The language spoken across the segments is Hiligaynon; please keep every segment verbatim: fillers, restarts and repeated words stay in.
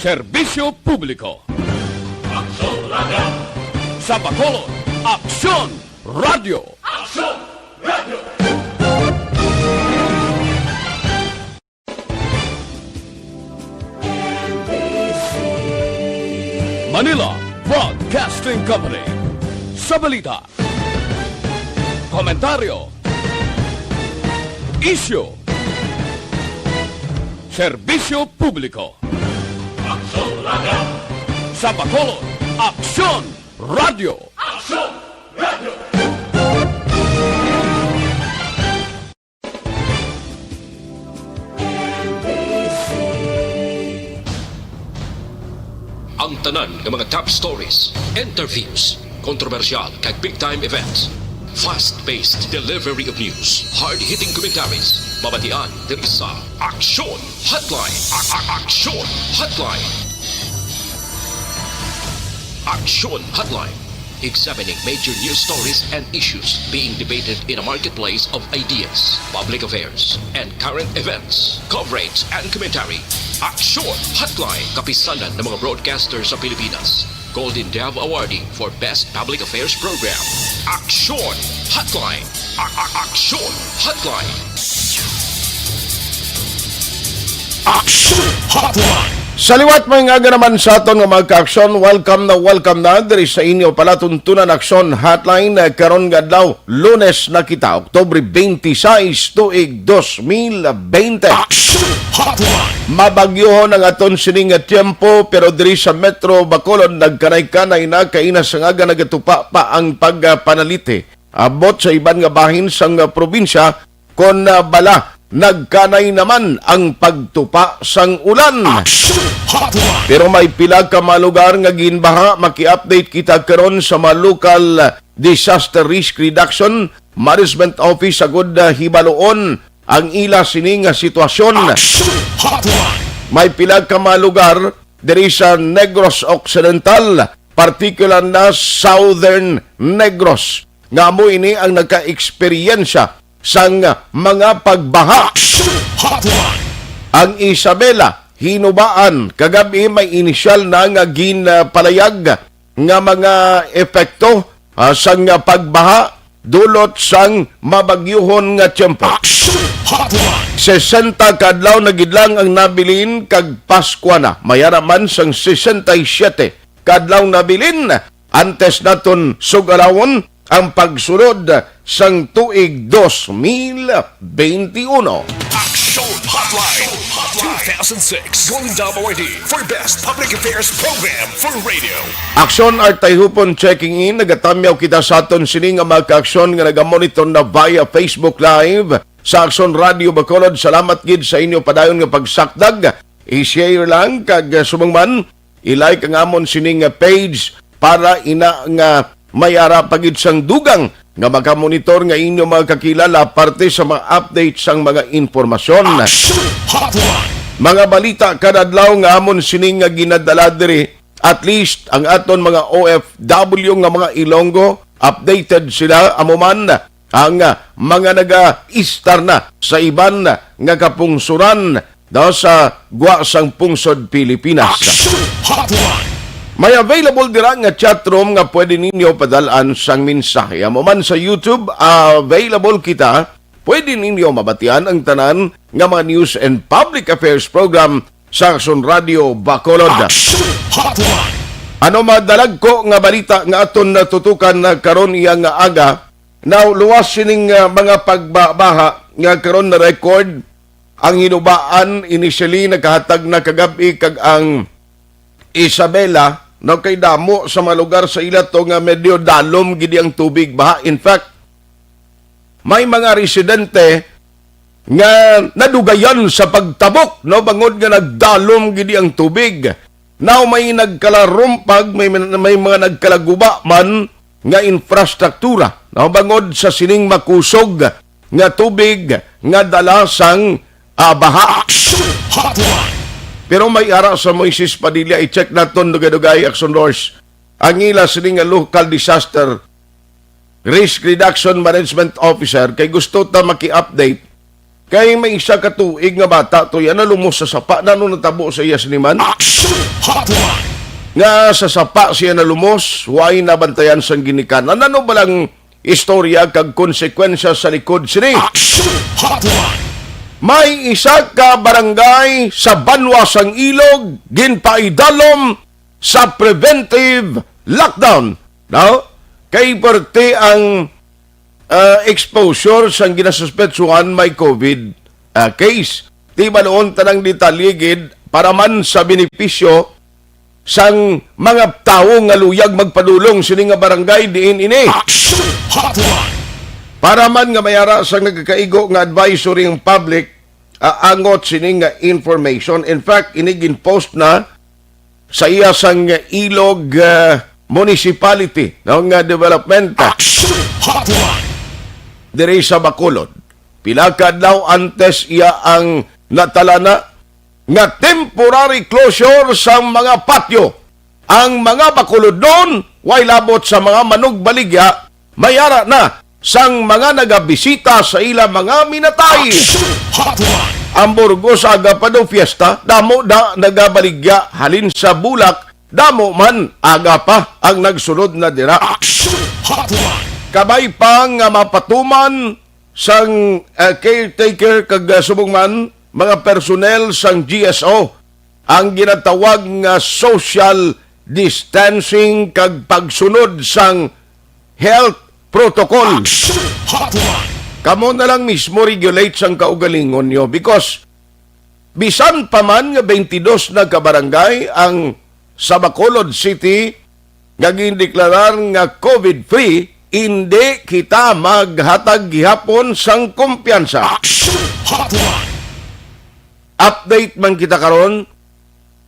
Serbisyo Publiko. Aksyon Radio. Sa Bacolod, Aksyon Radio. Aksyon Radio. Manila Broadcasting Company. Sa balita, komentaryo, isyu, serbisyo publiko. Aksyon Radio. Sa Bacolod, Aksyon Radio. Aksyon Radio. Ang tanan nga mga top stories, interviews, kontrobersyal kag big time events, fast-paced delivery of news, hard-hitting commentaries, mabatian diri sa Aksyon Hotline. A- a- Aksyon Hotline. Aksyon Hotline. Examining major news stories and issues being debated in a marketplace of ideas, public affairs, and current events, coverage and commentary. Aksyon Hotline, kapisanan ng mga broadcaster sa Pilipinas. Golden Dove Awardee for Best Public Affairs Program. Aksyon Hotline. A- a- Aksyon Hotline. Aksyon Hotline. Sa liwat, may nga naman sa aton nga mga ka-aksyon, welcome na welcome na diri sa inyo palatuntunan Aksyon Hotline, eh, karon nga adlaw, Lunes na kita, Oktubre twenty-six, tuig dos mil twenty. Aksyon Hotline. Mabagyohon ang aton sining nga tiyempo, pero diri sa Metro Bacolod nagkanay-kanay na, kaina sa nga nagatupa pa ang pagpanaliti. Abot sa iban nga bahin sang, ah, probinsya, kon, ah, bala, nagkanay naman ang pagtupa sang ulan. Action Hotline. Pero may pila ka mga lugar nga ginbaha. Maki-update kita karon sa mga local, ah, disaster risk reduction management office agud, ah, hibaluon ang ila sini nga sitwasyon. Action Hotline. May pila ka mga lugar diri sa Negros Occidental, partikular na Southern Negros, nga amo ini ang nagka-eksperyensya sang mga pagbaha. Action Hotline. Ang Isabela, Hinubaan, kagab-i may inisyal na nga ginpalayag nga mga epekto, ah, sang pagbaha dulot sang mabagyuhon nga tiyempo. Action Hotline. Sesenta ka adlaw na gid lang ang nabilin kag Paskwa na. May ara man sang sesenta y siete ka adlaw nabilin. Antes naton sug-alawon ang pagsulod sang tuig dos mil twenty-one. Action Hotline two thousand six Golden Dove Awardee for Best Public Affairs Program for Radio. Aksyon Artayhupon checking in. Nagatamyaw kita sa aton sini nga mga kaaksyon nga nagamonitor na via Facebook Live sa Aksyon Radio Bacolod. Salamat gid sa inyo padayon nga pagsakdag. I-share lang kag, uh, subong man, i-like ang amon sini nga page para ina nga may ara pa gid sang dugang nga makamonitor nga inyo mga kakilala parte sa mga update sang mga impormasyon. Action Hotline. Mga balita kada adlaw nga amon sini nga ginadala diri, at least ang aton mga O F W nga mga Ilonggo, updated sila, amo man ang, ah, mga naga-istar na sa iban nga kapungsuran, no, sa gwa sang pungsod Pilipinas. Action Hotline. May available dira nga chat room nga pwede ninyo padal-an sang mensahe. Amo man sa YouTube, available kita. Pwede ninyo mabatian ang tanan nga mga news and public affairs program sa Aksyon Radio Bacolod. Action Hotline. Ano madalagko nga balita nga aton natutukan na karon iya nga aga? Now, luwas sining, ah, mga pagbabaha nga karon na-record. Ang Hinubaan initially nakahatag na kagab-i, kag ang Isabela, no, kay damo sa mga lugar sa ila to nga medyo dalom gid ang tubig baha. In fact, may mga residente nga nadugayan sa pagtabok, no, bangod nga nagdalom gid ang tubig. Now, may nagkalarumpag, may, may mga nagkalaguba man nga infrastruktura, no, bangod sa sining makusog nga tubig nga dala sang, ah, baha. Action Hotline. Pero may ara sa Moises Padilla, i-check naton dugay-dugay, Action Lords. Ang ila sini nga local disaster risk reduction management officer, kay gusto ta maki-update Kay may isa ka tuig nga bata to yan nalumos sa sapa. Nano natabo sa iya siniman? Action Hotline! Nga sa sapa siya nalumos, way nabantayan sang ginikanan. Ano ba lang istorya kag konsekwensya sa likod sini? Action Hotline! May isa ka barangay sa banwa sang Ilog ginpaidalom sa preventive lockdown. No? Kay parte ang ah, exposure sang ginasuspetsuhan may COVID ah, case. Di baloon tanang detalye gid para man sa benepisyo sang mga tawo nga luyag magpadulong sini nga barangay diin ini. Action Hotline! Para man nga mayara sa nagakaigo nga advisory ang public, ah, angot sini nga information. In fact, ini ginpost na sa iya sang Ilog ah, Municipality, no, nga development ah, Action Hotline! Diri sa Bacolod. Pila ka adlaw antes iya ang natalana nga temporary closure sang mga patio. Ang mga Bacolodnon way labot sa mga manugbaligya, mayara na sang mga nagabisita sa ila mga minatay. Action Hotline! Ang Burgos aga pa daw fiesta, damo da nagabaligya halin sa bulak, damo man aga pa ang nagsulod na dira. Action Hotline! Kabay pa nga mapatuman sang ah, caretaker kag ah, subong man mga personnel sang G S O ang ginatawag nga social distancing kag pagsunod sang health protocol. Action Hotline! Kamo na lang mismo regulate sang kaugalingon nyo because bisan pa man nga twenty-dos na ka barangay ang sa Bacolod City nga gindeklarar nga COVID-free, hindi kita maghatag gihapon sang kumpiyansa. Action Hotline! Update man kita karon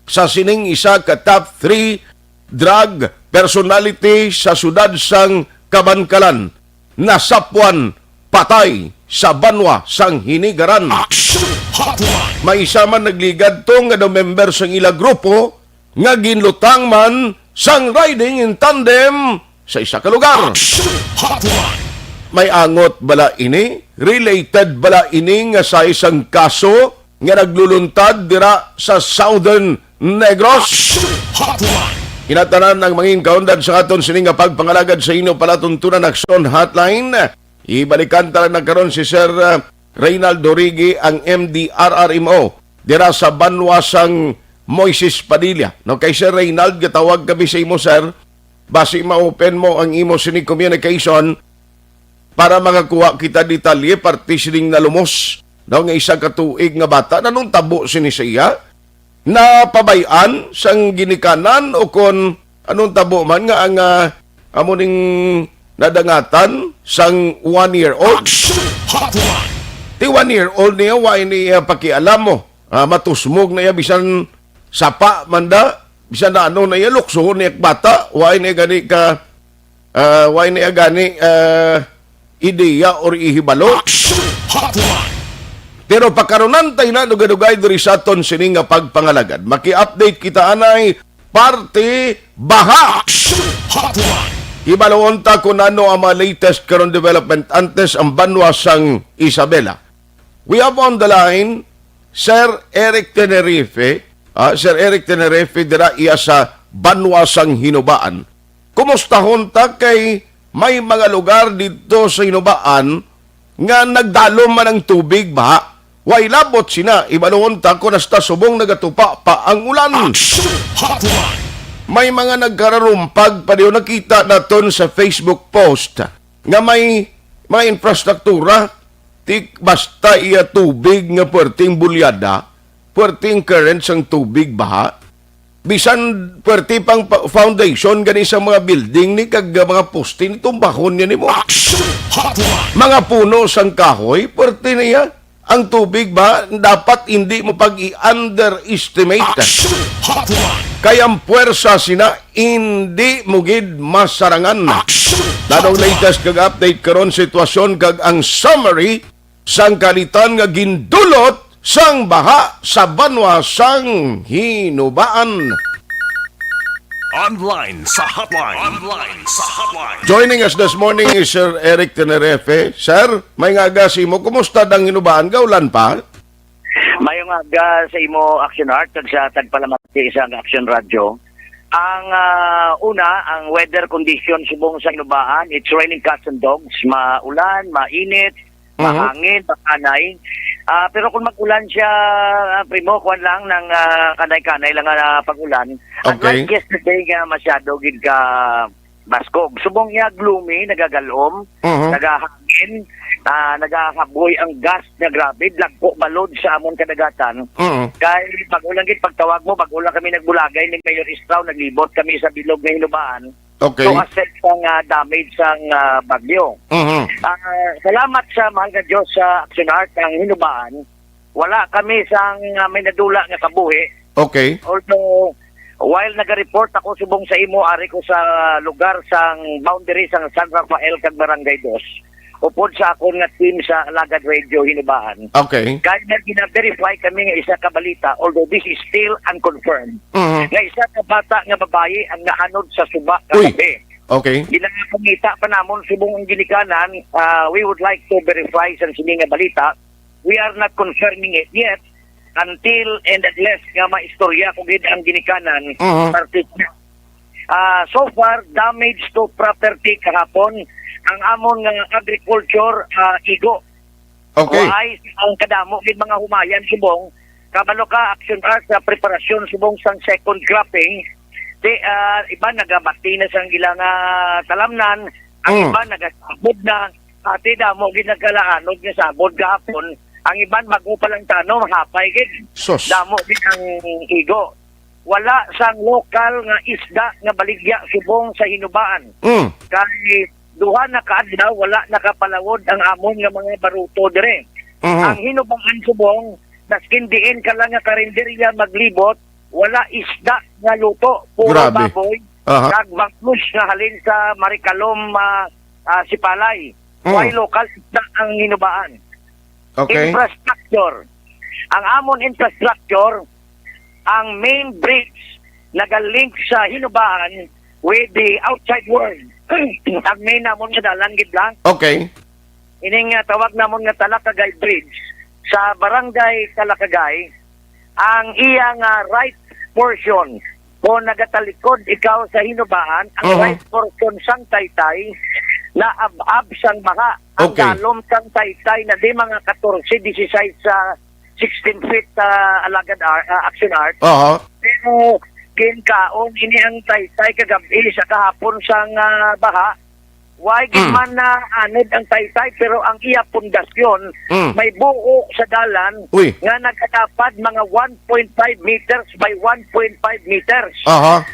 sa sining isa ka top three drug personality sa siyudad sang Kabankalan, nasapwan patay sa banwa sang Hinigaran. Action Hotline! May isa man nagligad to nga daw member sang ila grupo nga ginlutang man sang riding in tandem sa isa ka lugar. Action Hotline! May angot bala ini? Related bala ini nga sa isang kaso nga nagluluntad dira sa Southern Negros? Action Hotline! Kinatanan ang mangin kaundan sa aton sini nga pagpangalagad sa inyo palatuntunan Action Hotline. Ibalikan ta lang na karon si Sir ah, Reynaldo Rigi, ang M D R R M O dira sa banwa sang Moises Padilla. No, kay Sir Reynald, gatawag kami sa imo, sir. Basi ma-open mo ang imo sini communication para makakuha kita detalye parte sining nalumos, no, nga isa ka tuig nga bata. Nanong tabo sini sa iya? Napabay-an sang ginikanan o kon anong tabo man nga ang ah, amo ning nadangatan sang one year old? Action Hotline! Ti one year old niya, wa ini iya pakialam mo. Ah, matusmog na iya bisan sapa man da, bisan na ano na iya, lukso niya bata, wa ini gani ka ah, way niya gani ah, ideya or ihibalo. Action Hotline! Pero pakarunan tay na dugay-dugay diri sa aton sini nga pagpangalagad. Maki-update kita anay parte baha. Action Hotline! Hibaluon ta kung ano ang mga latest karon development antes ang banwa sang Isabela. We have on the line Sir Eric Tenerife. Ah, Sir Eric Tenerife, dira iya sa banwa sang Hinubaan. Kumustahon ta kay may mga lugar didto sa Hinubaan nga nagdalom man ang tubig, baha. Way labot sina, ibaluhon ta kon hasta subong nagatupa pa ang ulan. Action Hotline! May mga nagkararumpag pa diyo nakita naton sa Facebook post nga may mga infrastruktura, ti basta iya tubig nga puwerteng bulyada, puwerteng current sang tubig baha, bisan puwerte pang pa-, foundation gani sa mga building ni kag mga poste ni tumbahon niya nimo. Action Hotline! Mga puno sang kahoy, puwerte niya. Ang tubig ba dapat hindi mo pag-i-underestimate? Action Hotline! Kay ang puwersa sina hindi mo gid masarangan. Action Nanong Hotline! Latest kag update karon sitwasyon kag ang summary sang kalitan nga gindulot sang baha sa banwa sang Hinubaan. Online sa hotline. Online sa hotline. Joining us this morning is Sir Eric Tenerife. Sir, may nga aga sa imo. Kumusta ang Hinubaan? Gaulan pa? Mayong aga sa imo, Action Art, kag sa tagpalamati sa Action Radio. Ang, ah, una, ang weather condition subong sa Hinubaan, it's raining cats and dogs, maulan, mainit, Mhm. mahangin, makanay. Ah, pero kung mag-ulan siya, ah, primo, kuwan lang, nang, ah, kanay-kanay lang nga pag-ulan. Okay. Unlike yesterday nga masyado gid ka baskog. Subong niya, gloomy, nagagalom, Mhm. nagahangin, ah, nagahaboy ang gust nga grabe, dagko balod sa amon kadagatan. Mhm. Kay bag-o lang gid pagtawag mo, bag-o lang kami nagbulagay ni Mayor Estrao, naglibot kami sa bilog nga Hinubaan. Okay. To assess ang, ah, damage sang, ah, bagyo. Mhm. Ah, salamat sa mahal nga Dios sa Action Art ang Hinubaan. Wala kami sang, ah, may nadula nga kabuhi. Okay. Although, while naga-report ako subong sa imo, ari ko sa lugar sang boundary sang San Rafael kag Barangay Dos, upod sa akon nga team sa Alagad Radio Hinubaan. Okay. Kaya nga gina-verify kami nga isa ka balita, although this is still unconfirmed, Mhm. nga isa ka bata nga babayi ang naanod sa suba Uy. kagabi. Okay. Ginapangita pa namon subong ang ginikanan, ah, we would like to verify sa sini nga balita. We are not confirming it yet until and unless nga maistorya ko gid ang ginikanan. Mhm. Particular. Ah, so far, damage to property kahapon, ang amon nga agriculture, ah, igo. Okay. Waay ang kadamo gid mga humayan subong. Kabalo ka, Action Art, sa preparasyon subong sang second cropping. Di, ah, iban nagabati na sang ila nga talamnan, ang Mm. iban nagasabod na. Ati, damo gid nagkalaanod nga sabod gahapon. Ang iban bago pa lang tanom, hapay gid. Sus. Damo gid ang igo. Wala sang lokal nga isda nga baligya subong sa Hinubaan. Mm. Kay duha na ka adlaw wala nakapalawod ang amon nga mga baruto dire. Mhm. Ang Hinubaan subong, maskin diin ka lang nga karinderya maglibot, wala isda nga luto, puro Grabe. baboy, Aha. kag bangus nga halin sa Marikalom, ah, ah, Sipalay. Mm. Why local isda ang Hinubaan? Okay. Infrastructure. Ang amon infrastructure, ang main bridge nagalink sa Hinubaan with the outside world. Ang main namon nga dalan gid lang. Okay. Ining, ah, tawag namon nga Talakagay Bridge sa Barangay Talakagay, ang iya nga right portion, kung nagatalikod ikaw sa Hinubaan, ang Mhm. right portion sang taytay naab-ab sang baha. Ang Okay. dalom sang taytay na di mga katorse, disisais sa sixteen feet, ah, Alagad Ar-, ah, Action Art. Aha. Pero ginkaon ini ang taytay kagab-i sa kahapon sang, ah, baha. Why gid Mm. man na anod ang taytay, pero ang iya pundasyon Mm. may buho sa dalan Uy. nga nagalapad mga one point five meters by one point five meters. Aha.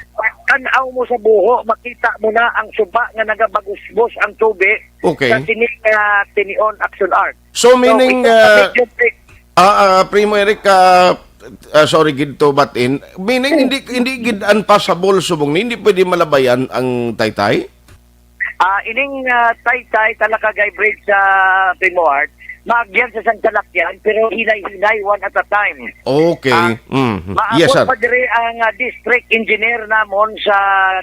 Tan-aw mo sa buho, makita mo na ang suba nga nagabagusbos ang tubi Okay. sa sini nga tinion, Action Art. So, So, meaning, ito sa uh, video clip. Ah, ah, Primo Eric, ah, ah, sorry gid to butt in. Meaning, hindi, hindi gid unpassable subong ni, hindi pwede malabayan ang taytay? Ah, ining, ah, taytay, Talakagay Bridge sa Primo Art, maagyan sa isang salakyan, pero hinay-hinay, one at a time. Okay. Ah, Mm. Yes, maabot sir. pa diri ang, ah, district engineer namon sa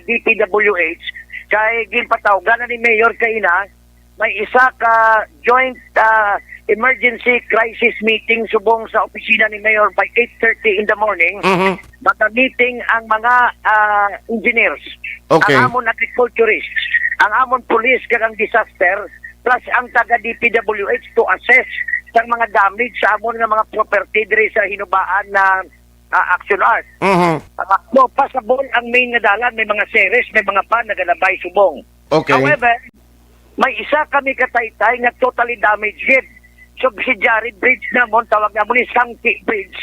D P W H, kay ginpatawgan na ni Mayor kaina, may isa ka joint, ah, emergency crisis meeting subong sa opisina ni Mayor by eight thirty in the morning. Mhm. Maga-meeting ang mga, ah, engineers, Okay. ang amon agriculturists, ang amon police kag ang disaster, plus ang taga D P W H to assess sa mga damage sa amon nga mga property diri sa Hinubaan na, ah, Action Art. Mhm. Ah, no, passable ang main nga dalan, may mga series, may mga pan nagalabay subong. Okay. However, may isa kami ka taytay nga totally damaged gid. Subsidiary bridge namon, tawag namon ni Sangki Bridge.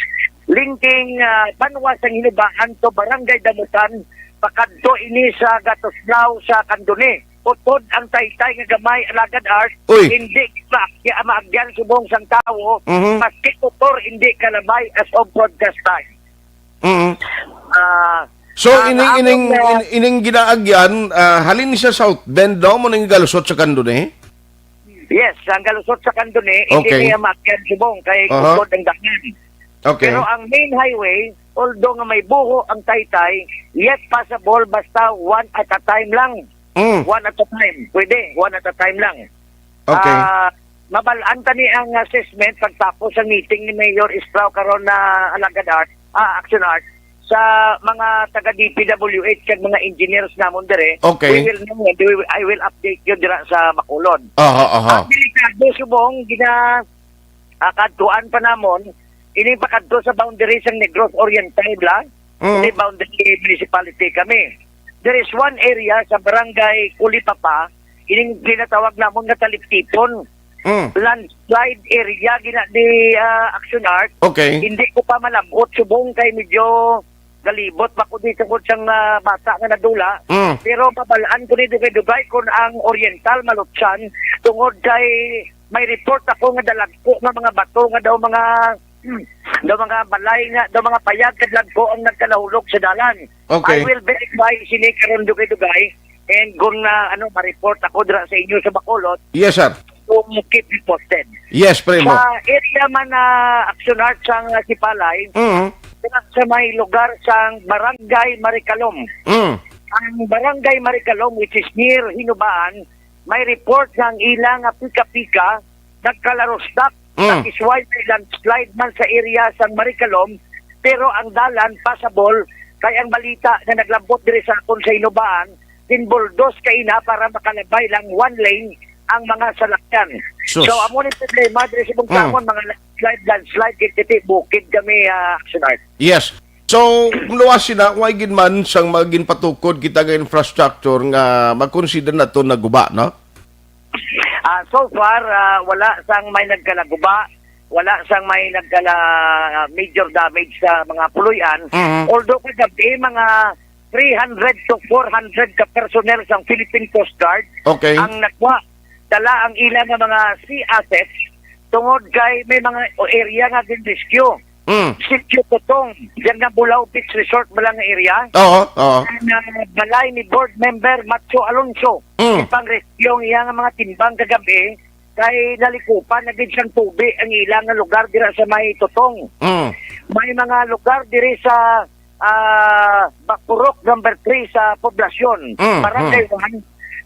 Linking, ah, banwa sang Hinubaan to Barangay Damutan, pakadto ini sa Gatoslao sa Candoni. Utod ang taytay nga gamay, Alagad Art, Uy. hindi maagya-, maagyan subong sang tawo, Mhm. maski motor hindi kalabay as of broadcast time. Mhm. Ah, So, ang ining, amon ining, na in-, ining ginaagyan, ah, halin siya South Bend, no? Mo nang galusot sa Candoni? Yes, ang galusot sa Candoni, hindi Okay. niya maagyan subong kay Aha. kusog ang dalan. Okay. Pero ang main highway, although nga may buho ang taytay, Yes, possible, basta one at a time lang. Mm. One at a time. Pwede, one at a time lang. Okay. Ah, mabal-an ta ni ang assessment pagtapos ang meeting ni Mayor Estrao karon na Alagad Art, ah, Action Art, sa mga taga D P W H kag mga engineers namon dire. Okay. We will know, we will, I will update you dira sa Bacolod. Aha, aha. Ang delikado subong gina ah, kadtuan pa namon, ini pakadto sa boundary sang Negros Oriental, bla? Mm. Ini boundary municipality kami. There is one area sa barangay Kulipapa, ining ginatawag namon nga Taliptipon. Mm. Landslide area gina di, ah, Action Art. Okay. Hindi ko pa malabot subong kay medyo galibot pa ko di tungod sang, ah, bata nga nadula. Mm. Pero mabalaan ko ni dugay-dugay kung ang Oriental malutsan tungod kay may report ako nga dalagko nga mga bato nga daw mga, hmm, daw mga balay nga, daw mga payag kadlagko ang nagkalahulog sa dalan. Okay. I will verify sini karon dugay-dugay, and kung, ah, ano, ma-report ako dira sa inyo sa Bacolod, Yes, sir. kung keep you posted. Yes, Primo. Sa area man na Action Art sang Sipalay, Mm. dira sa may lugar sang Barangay Maricalom. Mm. Ang Barangay Maricalom, which is near Hinubaan, may report nga ang ila nga pika-pika nagkalarostak. Mm. That is why may landslide man sa area sang Maricalom, pero ang dalan passable kay ang balita nga naglambot diri sa akon sa Hinubaan, ginbuldos kaina para makalabay lang one lane ang mga salakyan. Sus. So, amo ni problema diri sa Mm. Bungsangon, mga landslide, landslide, kay titi, bukid kami, ah, Action Art. Yes. So, kung luwas sina, way gid man sang mga ginpatukod kita nga infrastructure nga mag-consider nato naguba, no? Ah, so far, ah, wala sang may nagkalaguba, wala sang may nagkala, ah, major damage sa mga puloy-an. Mhm. Although kagabi, mga three hundred to four hundred ka personnel sang Philippine Coast Guard Okay. ang nagwa, dala ang ila nga mga sea assets tungod kay may mga area nga gin-rescue. Mm. Sitio Tutong, diyan nga Bulao Beach Resort ba lang nga area? Oo, oo. Ang, ah, balay ni Board Member Macho Alonso, Mm. pang-rescue ang iya nga mga timbang kagabi, kay nalikupan na gid sang tubi ang ila nga lugar dira sa may Tutong. Mm. May mga lugar diri sa, ah, Bapurok number three sa Poblacion, Mm, Barangay mm. one,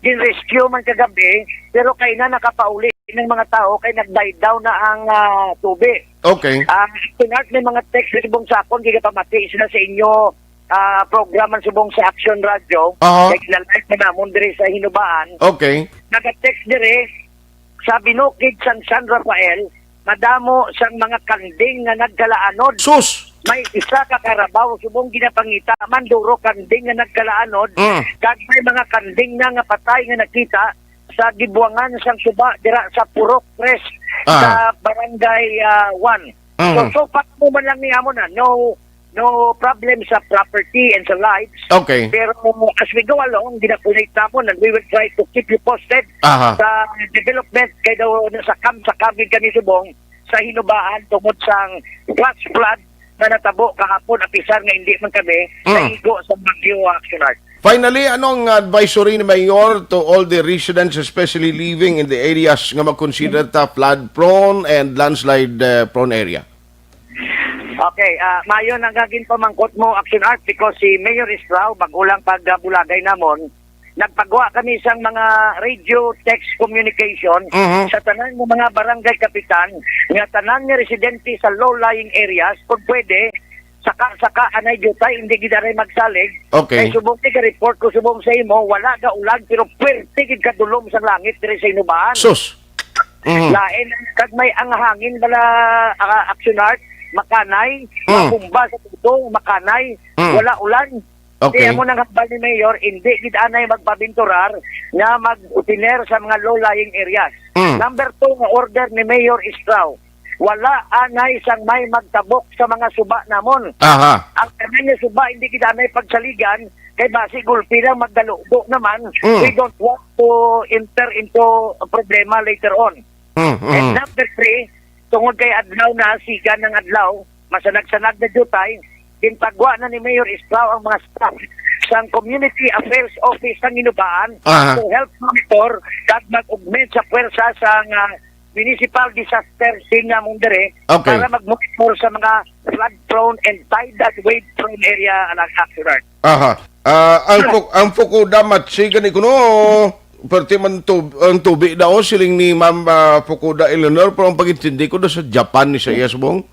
gin-rescue man kagabi, pero kay na nakapauli ng mga tao kay nag-die down na ang, ah, tubi. Okay. Ah, Action Art, may mga text sa subong sa akon, gigapamati sila sa inyo, ah, program man subong sa Action Radio. Aha. Kay gina-live na namon diri sa Hinubaan. Okay. Naga-text diri, sa Binukid sang San Rafael, madamo sang mga kanding nga nagkalaanod. Sus! May isa ka karabaw subong ginapangita man duro kanding nga nagkalaanod, Mm. kag may mga kanding na nga patay nga nakita sa gibuangan sang suba dira sa Purok Tres Aha. sa Barangay, ah, one. So, Mm. so far mo man lang ni amo na, no, no problem sa property and sa lives. Okay. Pero as we go along, ginakunit namon and we will try to keep you posted Aha. sa development. Kay daw nasa kam sa kamig kami subong sa Hinubaan tungod sang flash flood na natabo kahapon, apisar nga hindi man kami Mm. naigo sa bagyo, Action Art. Finally, anong advisory ni Mayor to all the residents, especially living in the areas nga makonsider ta flood prone and landslide, uh, prone area? Okay, ah, mayo na nga ginpamangkot mo, Action Art, because si Mayor Estrao, bago lang pag, ah, bulagay namon, nagpagwa kami sang mga radio text communication Mhm. sa tanan nga mga barangay kapitan, nga tanan nga residente sa low-lying areas, kung pwede, saka-saka anay diutay, hindi gid anay magsalig. Okay. Kay subong ni ka-report ko subong sa imo, wala ga ulan, pero pwerte gid kadulom sang langit diri sa Hinubaan. Sus. Mhm. Lain, kag may ang hangin bala, ah, Action Art, makanay, Mm. mga bomba sa Tutong, makanay, Mm. wala ulan. Okay. Kaya mo nang hambal ni Mayor, hindi gid anay magpabinturar nga mag-opener sa mga low-lying areas. Mm. Number two nga order ni Mayor Estrao, wala anay sang may magtabok sa mga suba namon. Aha. Ang tanan nga suba hindi gid anay pagsaligan, kay basi gulpi lang magdaludo naman. Mm. We don't want to enter into a problema later on. Mm, And mm. number three, tungod kay adlaw na, siga ng adlaw, masanag-sanag na diutay, ginpagwa na ni Mayor Estrao ang mga staff sang Community Affairs Office sang Hinubaan Aha. to help monitor kag mag-augment sa pwersa sang, ah, Municipal Disaster Team namon diri Okay. para mag-monitor sa mga flood-prone and tidal wave-prone area, alang Action Art. Aha. Ah, ang Fu-, ang Fukuda Machi gani kuno, perti man tub-, ang tubi daw, siling ni Ma'am, ah, Fukuda Eleanor, pero ang pag-intindi ko daw sa Japan ni sa iya subong.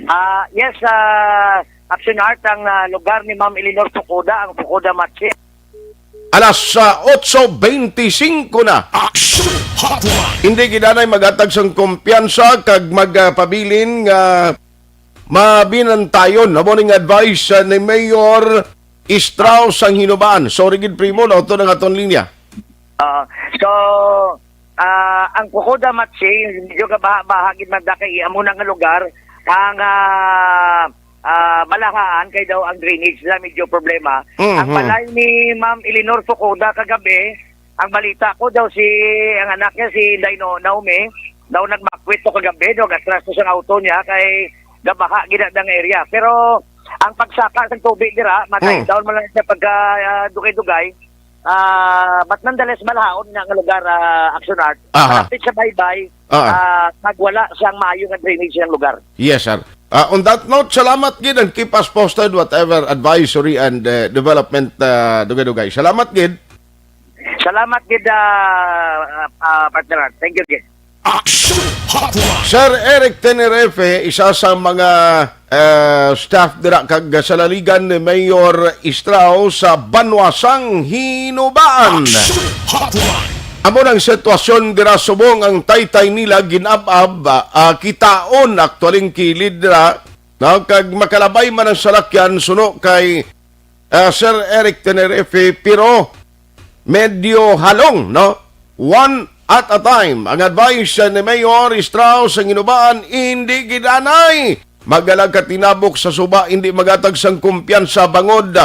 Ah, yes, ah, Action Art, ang, ah, lugar ni Ma'am Eleanor Fukuda, ang Fukuda Machi. Alas, ah, otso bente singko na. Action Hotline. Hindi gid anay magatag sang kumpiyansa kag magpabilin nga mabinantayon. Amo ning advice, ah, ni Mayor Strauss ang Hinubaan. Sorry gid, Primo, nautod ang aton linya. Ah, so, ah, ang Fukuda Machi, medyo kabaha-baha gid man da kay amo na nga lugar ang, ah, ah, balahaan kay daw ang drainage na medyo problema. Mhm. Ang balay ni Ma'am Eleanor Fukuda kagabi, ang balita ko daw si, ang anak niya si Inday No-, Naomi, daw nagbakwit to kagabi, daw gasras to sa auto niya kay gabaha gid ang area. Pero ang pagsaka sa tubig dira, matay Hmm. down man lang siya pagka, ah, dugay-dugay. Ah, but nonetheless, malahaon nga nga lugar, ah, Action Art. Aha. Malapit sa baybay, Ah. ah, kag wala siyang maayo nga drainage siyang lugar. Yes, sir. Ah, on that note, salamat gid and keep us posted whatever advisory and, eh, development, ah, dugay-dugay. Salamat gid. Salamat gid, ah, ah, ah, partner. Thank you gid. Action Hotline. Sir Eric Tenerefe, isa sa mga, eh, staff dira kag salaligan ni Mayor Strauss sa Banwasang Hinubaan. Action Hotline. Amo nang sitwasyon dira subong ang taytay nila gin-ab-ab, ah, kitaon actually ang kilid dira, no? Kag makalabay man ang salakyan suno kay, ah, Sir Eric Tenerefe, pero medyo halong, no? One at a time. Ang advice ni Mayor Strauss ang Hinubaan, hindi gid anay. Magalag ka tinabok sa suba, hindi magatag sang kumpiyansa bangod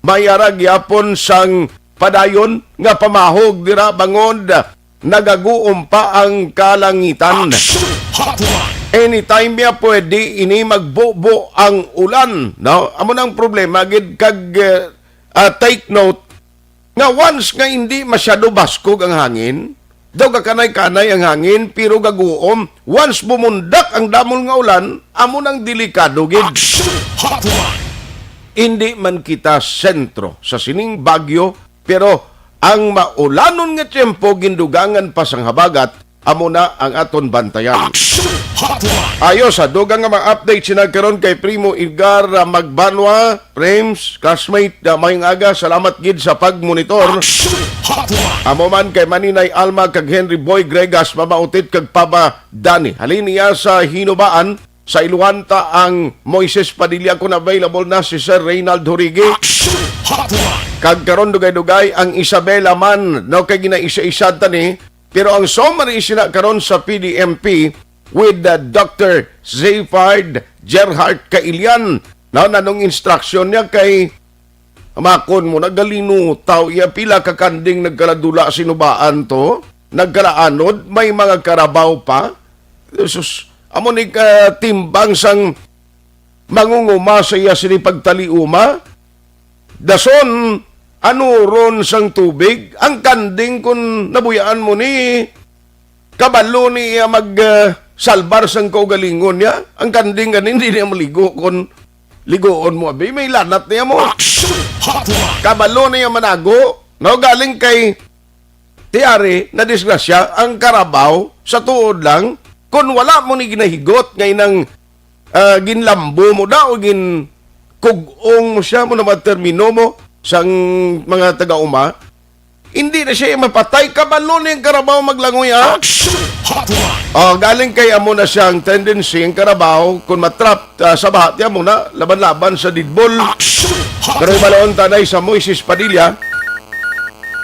may ara gyapon sang padayon nga pamahog dira bangod nagaguom pa ang kalangitan. Action Hotline. Anytime ya pwede ini magbubo ang ulan, no? Amo nang problema gid kag, eh, ah, take note nga once nga hindi masyado baskog ang hangin, daw kakanay-kanay ang hangin, pero gaguom, once bumundak ang damol nga ulan, amo nang delikado gid. Action Hotline. Hindi man kita sentro sa sining bagyo, pero ang maulanon nga tiyempo gindugangan pa sang habagat, amo na ang aton bantayan. Action Hotline. Ayo sa dugang nga mga update sina karon kay Primo Edgar, ah, Magbanwa, Prems, classmate, ah, mayong aga, salamat gid sa pagmonitor. Action Hotline. Amo man kay Maninay Alma kag Henry Boy Gregas, Mama Utit kag Papa Dani. Halin niya sa Hinubaan, sa Iluanta ang Moises Padilla, kung available na si Sir Reynald Horigi. Action Hotline. Kag karon dugay-dugay ang Isabela man, no, kay ginaisa-isa ta ni, pero ang summary sina karon sa P D M P with the Doctor Zayfard Gerhart Kailian. No, nanong instruction niya kay Makon mo, nagalinutaw iya, pila ka kanding nagkaladula sa Hinubaan to, nagkalaanod, may mga karabaw pa. Jesus, amo ni ka timbang sang mangunguma sa iya sini pagtaliuma. Dason, ano ron sang tubig, ang kanding kun nabuyaan mo ni, kabalo niya mag, ah, salbar sang kaugalingon niya. Ang kanding gani, hindi niya maligo kon ligoon mo, abi. May lanat niya mo. Action Hotline. Kabalo niya manago. No, galing kay Tiari, na disgrasya ang karabaw sa tuod lang. Kung wala mo ni ginahigot nga inang, ah, ginlambo mo daw, gin kug-ong mo siya, mo na mga termino mo sang mga taga-uma. Hindi na siya mapatay. Kabalo ni ang karabaw maglangoy, ah. Action Hotline. Oh, galing kay amo na siyang tendency ang karabaw, kung matrap, ah, sa baha, tiyan mo na, laban-laban sa didbol. Action Pero Hotline. Ibalaon tanay sa Moises Padilla.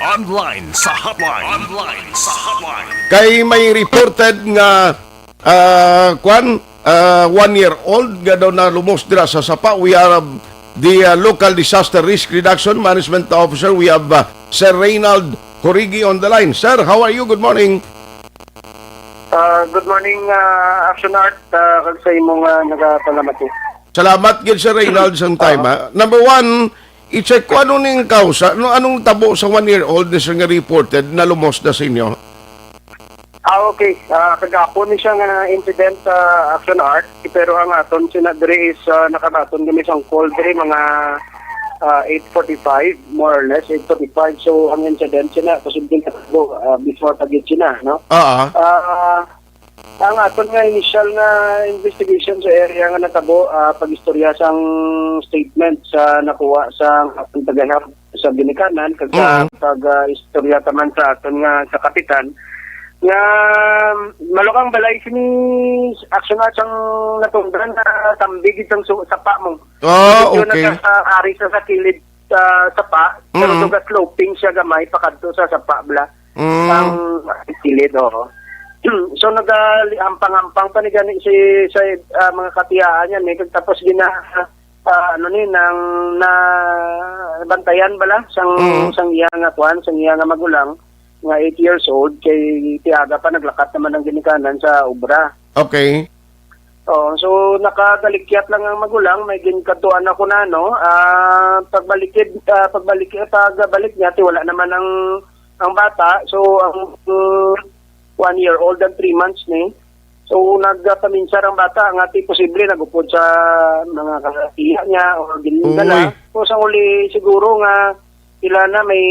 Online sa hotline. Online sa hotline. Kay may reported nga, ah, kwan, ah, one-year-old nga daw nalumos dira sa sapa. We are, um, the, ah, local disaster risk reduction management officer. We have, ah, Sir Reynald Horigi on the line. Sir, how are you? Good morning. Ah, good morning, ah, Action Art, ah, kag sa imong, ah, nagapalamati. Salamat gid, Sir Reynald, sang time, ha. Number one, i-check ko ano ning kausa, no, anong tabo sa one-year-old ni sir nga reported na lumos na sa inyo? Ah, okay. Ah, kagapon ni siya nga incident sa Action Art, pero ang aton sina diri is, ah, nakagaton kami sang call diri mga, ah, eight forty-five, more or less, eight forty-five. So, ang incident sina, posible na po, ah, before pagid sina, no? Ah, ang aton nga initial nga investigation sa area nga natabo, ah, pag-istorya sang statement sa nakuha sa aton taga-health sa ginikanan, kag sa Mm. pag, ah, istorya taman sa aton nga sa kapitan, nga malukang balay sini action at sang natungdan na tambig itong su-, sapa mo. Ah, Medyo okay. nagka-, ah, ari sa, sa kilid, ah, sapa, pero Mm. nagasloping siya gamay pakadto sa sapa bala. Mm. Ang kilid, oo. So, nagahampang-hampang pa ni gani si, sa, ah, mga katiyaan yan, eh. Tapos gina-, ah, ano ni, nang nabantayan bala sang, Mm. sang iya nga kwan, sang iya nga magulang, nga eight years old, kay tiaga pa, naglakat naman ang ginikanan sa obra. Okay. Oh, so nakagalikyat lang ang magulang, may ginkadtuan ako na, no. Ah, pagbalik, ah, pagbalik, pagbalik niya, ti wala naman ang, ang bata. So, ang, mm, one year old and three months ni. So, nagpaminsar ang bata nga ti posible nagupod sa mga kaiya niya or Uy. gindala. So, sa uli siguro nga pila na may,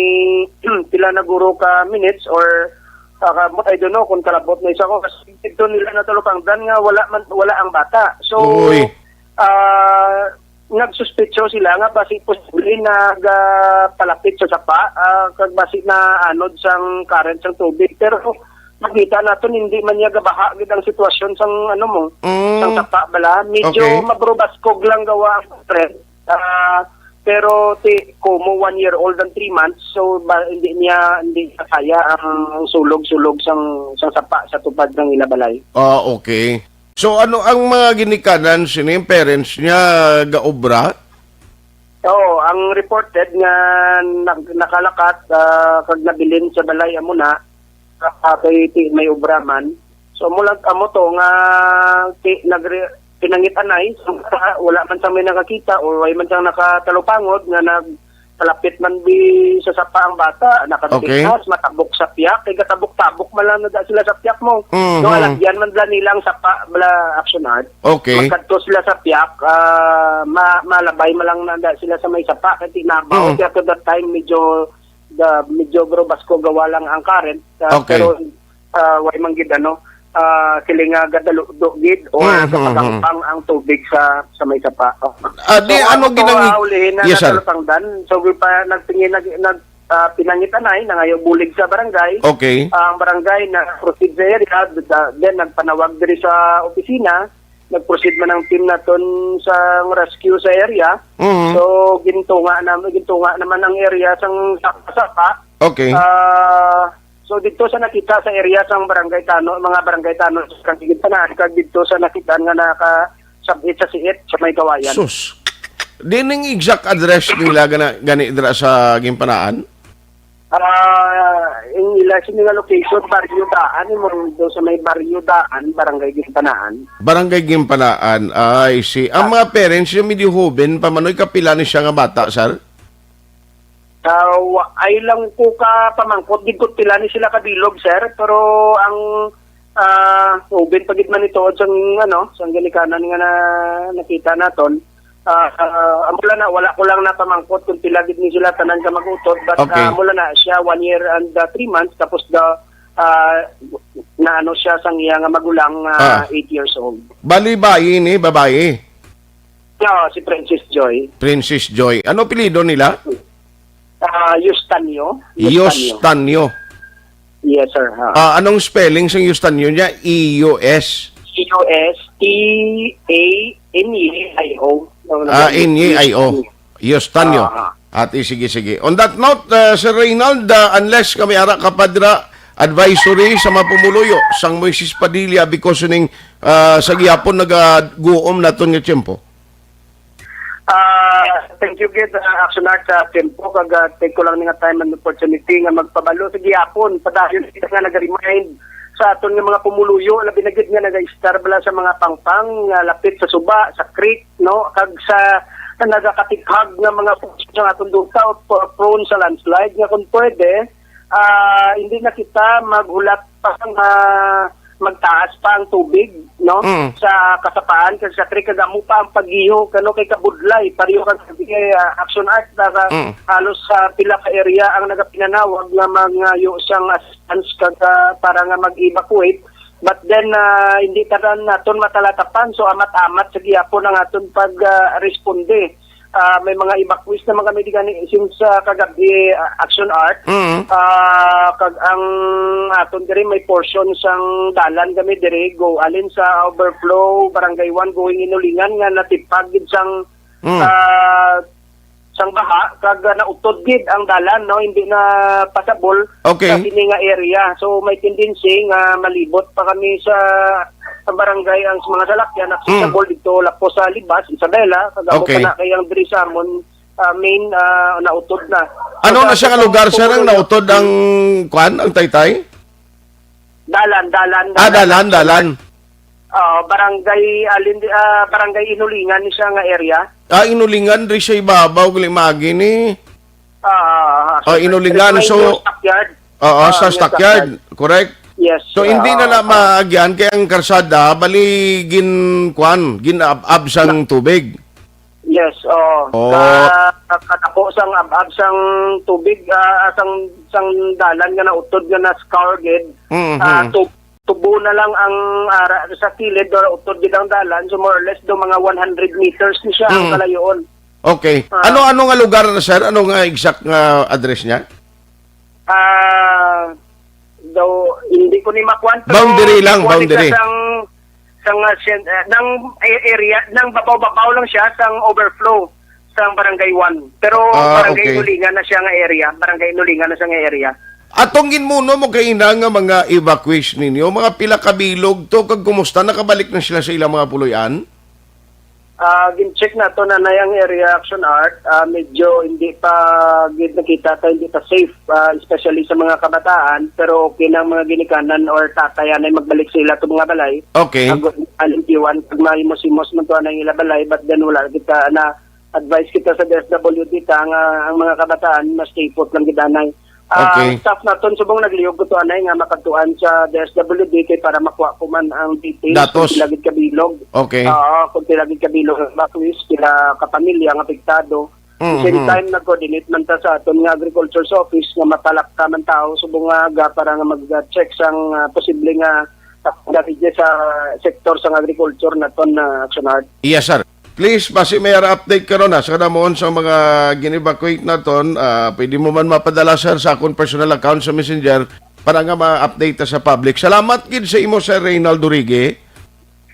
pila na guro ka minutes or, ah, ka, I don't know kung kalabot na isa ko. Kasi dito nila natalupangdan nga wala man, wala ang bata. So, Uy. ah, nagsuspetso sila nga basi posible nagapalapit sa sapa, ah, kag basi na anod sang current sang tubig. Pero makita naton hindi man niya gabaha gid ang sitwasyon sang ano mo, Mm. sang sapa bala. Medyo Okay. mabrubaskog lang gawa ang current. Ah, pero ti, kumo one year old and three months, so ba, hindi niya, hindi niya kaya ang sulog-sulog sang, sang sapa sa tupad ng ila balay. Ah, okay. So, ano ang mga ginikanan sini, parents niya, gaobra? Oo, ang reported nga nag-, nakalakat, ah, kag nabilin sa balay amo na, ah, kay ti may obra man. So, amo lang, amo to nga ti, nagre-, pinangitanay, wala man sang may nakakita or way man sang nakatalupangod nga nagpalapit man bi sa sapa ang bata, Okay. nakatikas, matabok sa piyak, kay gatabok-tabok man lang na da sila sa piyak mo. Mhm. No, alagyan man bala nila ang sapa, bala action art. Okay. Magkadto sila sa piyak, ah, ma-, malabay man lang na da sila sa may sapa, kay tinabaw Mm. siya to that time, medyo, the, medyo bro, basko gawa lang ang current, ah, Okay. pero, ah, way man gid, ano, ah, sila nga gadaludo gid o Mm, mm, mm. gapagampang ang tubig sa, sa may sapa. Ah, di, So, ano ang ginang-, ah, ulihin na Yes, sir. natalupangdan. So, pa, nagtingin, nag-, nag-, ah, pinangitanay, nangayo bulig sa barangay. Okay. Ang barangay na-proceed sa area, da-, then nagpanawag diri sa opisina, nag-proceed man ang team naton sa rescue sa area. Mhm. So, gintunga na, gintunga naman ang area sang sapa-sapa. Okay. Ah, so, dito sa nakita sa area sang barangay Tano, mga barangay Tano sa Ginpanahan, kag dito sa nakita nga nakasabit sa siit sa may kawayan. Sus. Diin ang exact address nila gana-, gani dira sa Ginpanahan? Ah, ang ila sini nga location, Barrio Daan, mo do sa may Barrio Daan, Barangay Ginpanaan. Barangay Ginpanaan, I see. Ang Ah. mga parents niya, medyo hoben pa, manoy, kapila ni siya nga bata, sir? Ah, wa-, ay lang ko ka pamangkot, di ko pila ni sila kabilog, sir, pero ang, ah, hoben pa gid man ito, sang, ano, sang ginikanan nga na, nakita naton. Ah, ah, amo lang na, wala ko lang napamangkot kung pila gid ni sila tanan ka mag-utod, but, Okay. ah, amo lang na siya, one year and, ah, three months, tapos the, ah, na ano siya sang iya nga magulang, ah, Ah. eight years old. Bali, bayi ni, babayi? Yeah, si Princess Joy. Princess Joy. Ano apelyido nila? Ah, Eustanio. Eustanio. Eustanio. Yes, sir. Ha. Ah, anong spelling sa Eustanio niya? E U S? E U S T A N E I O. Ah, N E I O. Eustanio. Ah, ah. Ati, sige, sige. On that note, uh, Sir Reynald, uh, unless kami ara kapadra advisory sa mga pumuluyo sang Moises Padilla because ning, uh, sa gihapon nagaguom naton nga tiyempo. Ah, thank you gid, ah, Action Art, sa tempo, kag, ah, take ko lang ni nga time and opportunity nga magpabalo sa gihapon. Padayon kita nga nag-remind sa aton nga mga pumuluyo, labi na gid nga nag-istar bala sa mga pangpang nga lapit sa suba, sa creek, no? Kag sa nagakatikhag nga mga portion sa aton duta o p-, prone sa landslide, nga kung pwede, ah, hindi na kita maghulat pa nga magtaas pa ang tubig, no? Mm. Sa kasapaan, kag sa creek, kag amo pa ang paggiho, kano kay kabudlay, pareho kag, eh, ah, Action Art, naka, Mm. halos sa pila ka area ang nagapinanawag nga mangayo sang assistance kag, ah, para nga mag-evacuate. But then, ah, hindi tanan naton matalatapan, so amat-amat sa gihapon ang aton pag, ah, responde. Ah, may mga evacuees naman kami di gani since, ah, kagabi, ah, Action Art. Mm. Ah, kag ang aton diri may portion sang dalan kami diri go alin sa overflow, Barangay one, going Inulingan nga natipag gid sang, Mm. ah, sang baha kag, ah, nautod gid ang dalan, no, hindi na pasabol Okay. sa sini nga area. So may tendency nga malibot pa kami sa, sa barangay ang mga salakyan accessible Mm. dito lapos sa Libas, Isabela, kag amo Okay. pa na kay ang diri sa amon, ah, main, ah, nautod na. So, Ano sa na siya nga atong lugar, sir, ang pumuluyo, nautod ang, kwan, ang taytay? Dalan, dalan, Ah, dalan, dalan, dalan. Oo, barangay, alin, ah, barangay Inulingan ni siya nga area. Ah, Inulingan, ri siya ibabaw, gali magi ni. Ah, Ah, Inulingan, so, stockyard. Oo, Ah, sa yung stockyard, stockyard. Correct? Yes, So, hindi na ah, na ah. maagyan kay ang karsada, bali gin, kwan, gin-ab-ab sang tubig. Yes, oo. Oh. Ka-, katako sang ab-ab sang tubig, ah, sang, sang dalan nga nautod nga na-scour gid. Mhm. Ah, tu-, tubo na lang ang ara sa kilid or utod gid ang dalan, so more or less do mga one hundred meters ni siya ang Mm. kalayoon. Okay. Ah. Ano, ano nga lugar na, sir? Ano nga exact nga address niya? Ah, daw, hindi ko ni makuan, pero Boundary lang, kuan ni boundary. siya sang, sang, ah, sien-, ah, nang a-, area, nang babaw-babaw lang siya sang overflow sang Barangay one. Pero Ah, Barangay okay. Inulingan na siya nga area, Barangay Inulingan na siya nga area. Atong ginmuno mo kaina nga mga evacuees ninyo, mga pila ka bilog to, kag kumusta, nakabalik na sila sa ilang mga puloy-an? Ah, gin-check nato na na yung area, Action Art. Ah, medyo hindi pa gid nakita ta, hindi pa safe, ah, especially sa mga kabataan, pero okay na ang mga ginikanan or tatay anay magbalik sila to mga balay. Okay. Ang alimpyuan, pag mahimos-himos man to anay ila balay, but then wala kita na advice kita sa D S W D ta nga ang mga kabataan mas stay put lang gid anay. Ah, Okay. Staff naton subong naglihog ko to anay nga makadtuan sa D S W D kay para makuha ko man ang details Datos. kung pila gid kabilog. Okay. Oo, kung pila gid kabilog ang evacuees, pila ka pamilya ang apektado. At the same Mhm. time, nag-coordinate man ta sa aton nga agriculture's office nga mapalakta man tao subong nga aga para nga mag-check sang, ah, posible nga, ah, damage sa sektor sang agriculture naton na Action Art. Yes, sir. Please, basi may ara update karon, ha, sa kadamon sa mga gin-evacuate naton, ah, pwede mo man mapadala, sir, sa akon personal account sa Messenger para nga ma-update ta sa public. Salamat gid sa imo, Sir Reynaldo Rigue.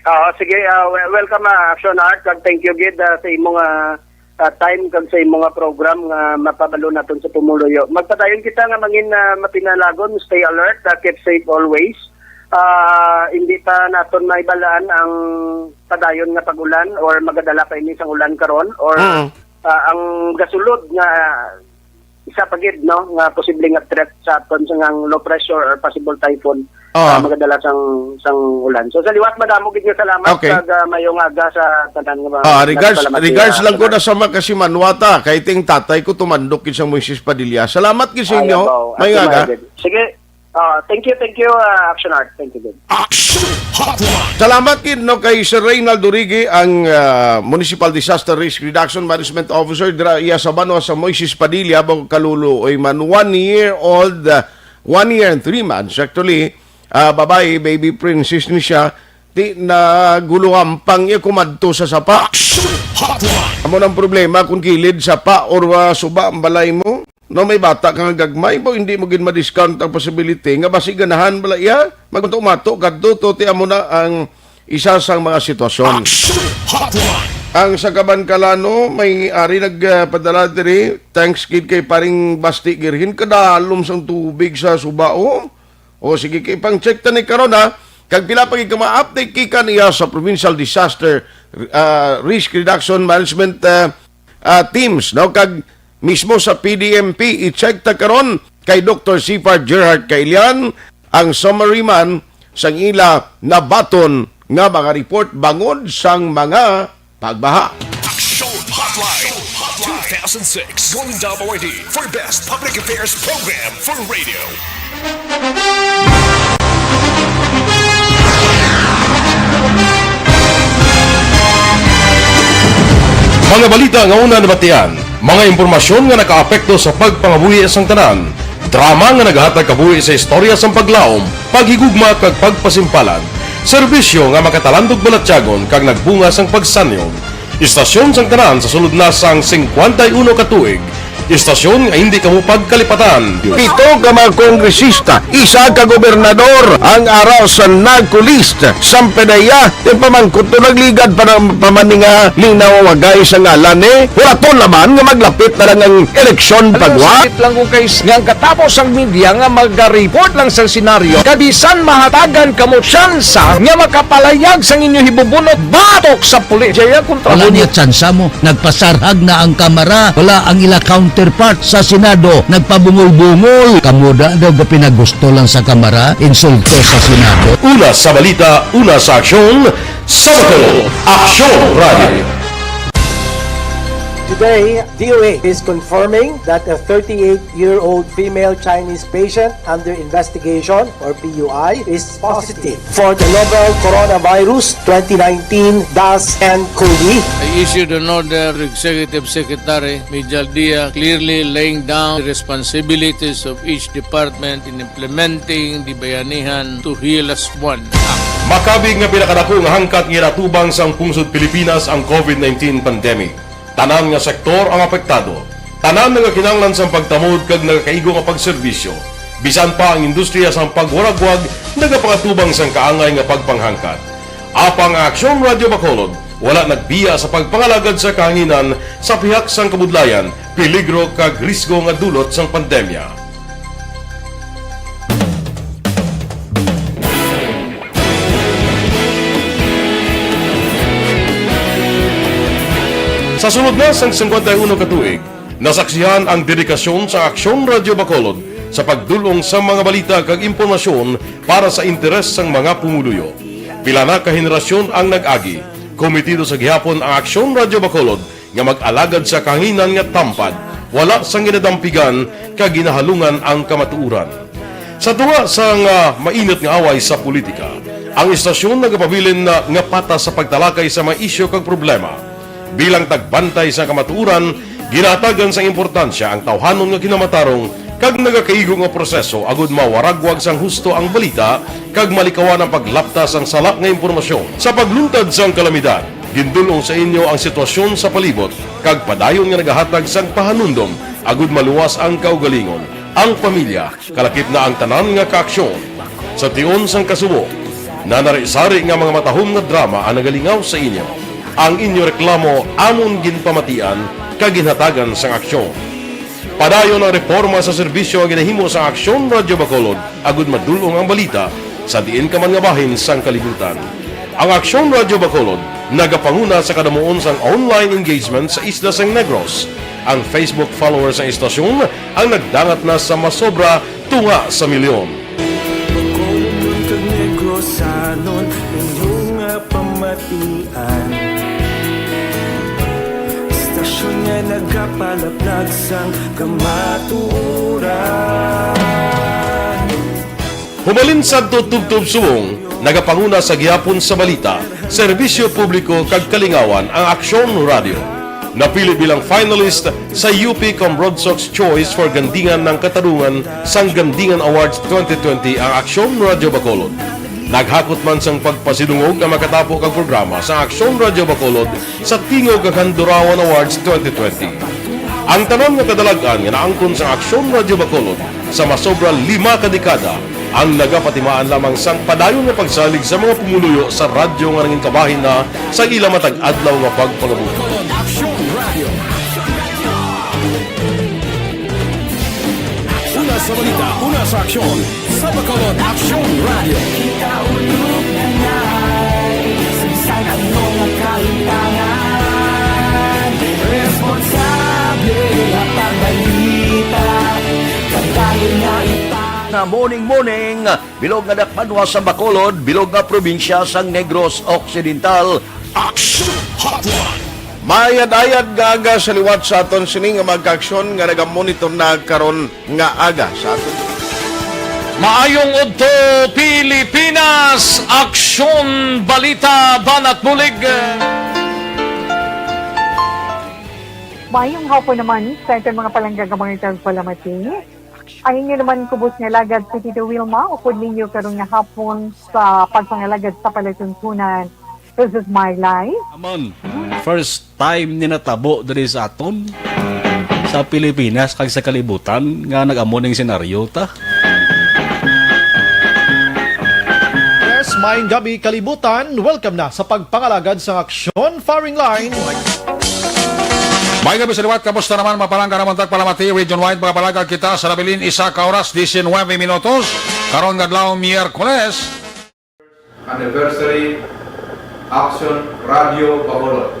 Ah, sige, ah, wel-, welcome, ah, Action Art, kag thank you gid, ah, sa imo nga, ah, time kag sa imo nga program nga mapabalo naton sa pumuluyo. Magpadayon kita nga mangin, ah, mapinalagon, stay alert, ah, keep safe always. Ah, hindi pa naton maibalaan ang padayon nga pag-ulan or magadala pa ini sang ulan karon or, Mm. ah, ang gasulod nga isa pa gid, no, nga posible nga threat sa aton sa ngang low pressure or possible typhoon, Oo. ah, magadala sang, sang ulan. So, sa liwat, madamo gid nga salamat Okay. kag, ah, mayong aga sa tanan nga mga Ah, regards, nagpalamat regards sa lang ko tanan. na sa Makasimanwata, kay ting tatay ko tumandok gid sa Moises Padilla. Salamat gid sa Ay, inyo. abaw. Mayong Ate aga. Margaret. Sige. Ah, thank you, thank you, ah, Action Art. Thank you, good. Action Hotline. Salamat gid, no, kay Sir Reynaldo Rigue, ang, ah, Municipal Disaster Risk Reduction Management Officer dira iya sa banwa sa Moises Padilla, Bog Kaluluoy man. One year old, ah, one year and three months, actually, ah, babae, baby princess ni siya, ti naguluhampang iya kumadto sa sapa. Action Hotline. Amo nang problema kung kilid sapa or, ah, suba ang balay mo. No, may bata ka nga gagmay, bo, hindi mo gid ma-discount ang possibility nga basi ganahan bala iya magmato-mato kadto to, ti amo na ang isa sang mga sitwasyon. Action Hotline. Ang sa Kabankalano, may ari nagpadala diri, thanks gid kay paring Basti Girhin, kadalom sang tubig sa suba, oh. O sige, kay pang-check ta ni karon, ha. Kag pila pa gid ka ma-update gikan iya sa Provincial Disaster, ah, Risk Reduction Management, ah, ah, teams, no? Kag mismo sa P D M P, i-check ta karon kay Doktor Sifar Gerhard Kailian ang summary man sang ila nabaton nga mga report bangod sang mga pagbaha. Action Hotline. Thousand six, Golden Dome Awardee for Best Public Affairs Program for Radio. Mga balita nga una nabatian, mga impormasyon nga nakaapekto sa pagpangabuhi sang tanan, drama nga nagahatag kabuhi sa istorya sang paglaom, paghigugma kag pagpasimpalan, serbisyo nga makatalandog balatyagon kag nagbunga sang pagsanyog. Istasyon sang tanan sa sulod na sang singkwenta y uno ka tuig. Istasyon nga hindi kamo pagkalipatan. Pito ka mga kongresista, isa ka gobernador ang ara sa NAGCO list. Sang PDEA, ipamangkot to, nagligad pa na, pa man ni nga linaw wagay sa ngalan ni. Huraton naman nga maglapit na lang ang eleksyon, pagwa. Sakit lang ko, guys, nga ang katapos ang media nga maga-report lang sa senaryo, kabisan mahatagan kamo tsansa nga makapalayag sang inyo hibubunot batok sa pulis. Jaya, kontra. Wala mo niya tsansa mo. Nagpasarhag na ang Kamara. Wala ang ila counterpart sa Senado. Nagpabungol-bungol. Kamo da daw gapinagusto lang sa Kamara, insulto sa Senado. Una sa balita, una sa aksyon, sa Bacolod, Aksyon Radio. Today, D O A is confirming that a thirty-eight-year-old female Chinese patient under investigation, or P U I, is positive for the novel coronavirus twenty nineteen dash nCoV. I issued an order to Executive Secretary Mijal Dia, clearly laying down the responsibilities of each department in implementing the Bayanihan to Heal As One Act. Makabig nga pinakadako nga hangkat nga ginatubang sang pungsod Pilipinas ang COVID nineteen pandemic. Tanan nga sektor ang apektado. Tanan nagakinahanglan sang pagtamod kag nagakaigo nga pagserbisyo. Bisan pa ang industriya sang pagwaragwag nagapangatubang sang kaangay nga pagpanghangkat. Apang ang Aksyon Radyo Bacolod wala nagbiya sa pagpangalagad sa kahanginan sa pihak sang kabudlayan, peligro kag risgo nga dulot sang pandemya. Sa sulod na sang singkwenta y uno ka tuig, nasaksihan ang dedikasyon sa Aksyon Radyo Bacolod sa pagdul-ong sa mga balita kag impormasyon para sa interes sang mga pumuluyo. Pila na ka henerasyon ang nag-agi. Komitido sa gihapon ang Aksyon Radyo Bacolod nga mag-alagad sa kahanginan nga tampad, wala sang ginadampigan kag ginahalungan ang kamatuoran. Sa tunga sang, ah, mainit nga away sa politika, ang istasyon nagapabilin na nga patas sa pagtalakay sa mga isyu kag problema. Bilang tagbantay sa kamatuoran, ginahatagan sang importansya ang tawhanon nga kinamatarong kag nagakaigo nga proseso agud mawaragwag sang husto ang balita kag malikawan ang paglapta sang sala nga impormasyon. Sa pagluntad sang kalamidad, gindul-ong sa inyo ang sitwasyon sa palibot kag padayon nga nagahatag sang pahanumdom agud maluwas ang kaugalingon, ang pamilya, kalakip na ang tanan nga kaaksyon. Sa tion sang kasubo, nanari-sari nga mga matahom nga drama ang nagalingaw sa inyo. Ang inyo reklamo amon ginpamatian kag ginhatagan sang aksyon. Padayon ang reporma sa serbisyo nga ginahimo sang Aksyon Radyo Bacolod agud madul-ong ang balita sa diin ka man nga bahin sang kalibutan. Ang Aksyon Radyo Bacolod nagapanguna sa kadamuon sang online engagement sa isla sang Negros. Ang Facebook followers sang istasyon ang nagdangat na sa masobra tunga sa milyon. Bacolod kag Negros, sanon inyo nga pamatian. Istasyon nga nagapalaplag sang kamatuoran. Humalin sadto tubtob subong, nagapanguna sa gihapon sa balita, serbisyo publiko kag kalingawan ang Aksyon Radio. Napili bilang finalist sa U P Cambrodsoc's Choice for Gandingan ng Katarungan sang Gandingan Awards twenty twenty ang Aksyon Radio Bacolod. Naghakot man sang pagpasidungog ang makatapo kag programa sa Aksyon Radio Bacolod sa Tingog kag Handurawan Awards twenty twenty. Ang tanan nga kadalag-an nga naangkon sa Aksyon Radio Bacolod sa masobra lima ka dekada ang nagapatimaan lamang sang padayon nga pagsalig sa mga pumuluyo sa radyo nga nangin kabahin na sa ila matag adlaw nga pagpangabuhi. Aksyon Radio. Una sa balita, una sa aksyon, sa Bacolod Aksyon Radio. Kita ulog na ngay, sa bisan ano nga kahimtangan, responsable nga pagbalita, kag dayon nga ipa- Na morning, morning. Bilog nga dakbanwa sa Bacolod, bilog nga probinsya sang Negros Occidental. Action Hotline. Paayad-ayad nga aga sa liwat sa aton sini nga mga kaaksyon nga nagamonitor na karon nga aga sa aton. Maayong udto, Pilipinas! Aksyon, balita, banat bulig. Maayong hapon naman sa aton mga palangga nga mga tagpalamati. Ang inyo naman kubos nga alagad si Tito Wilma, upod ninyo karon nga hapon sa pagpangalagad sa palatuntunan. This is my life. Amon, first time ni natabo diri sa aton, sa Pilipinas kag sa kalibutan nga nag-amo ning senaryo ta. Yes, maayong gabi, kalibutan. Welcome na sa pagpangalagad sa Aksyon Firing Line. May gabi sa liwat, kamusta naman? Mapalangga naman tag palamati, region wide, mga palagag kita sa nabilin, isa ka oras, diecinuebe minutos. Karon nga adlaw, Miyerkules. Anniversary, Aksyon Radio Bacolod.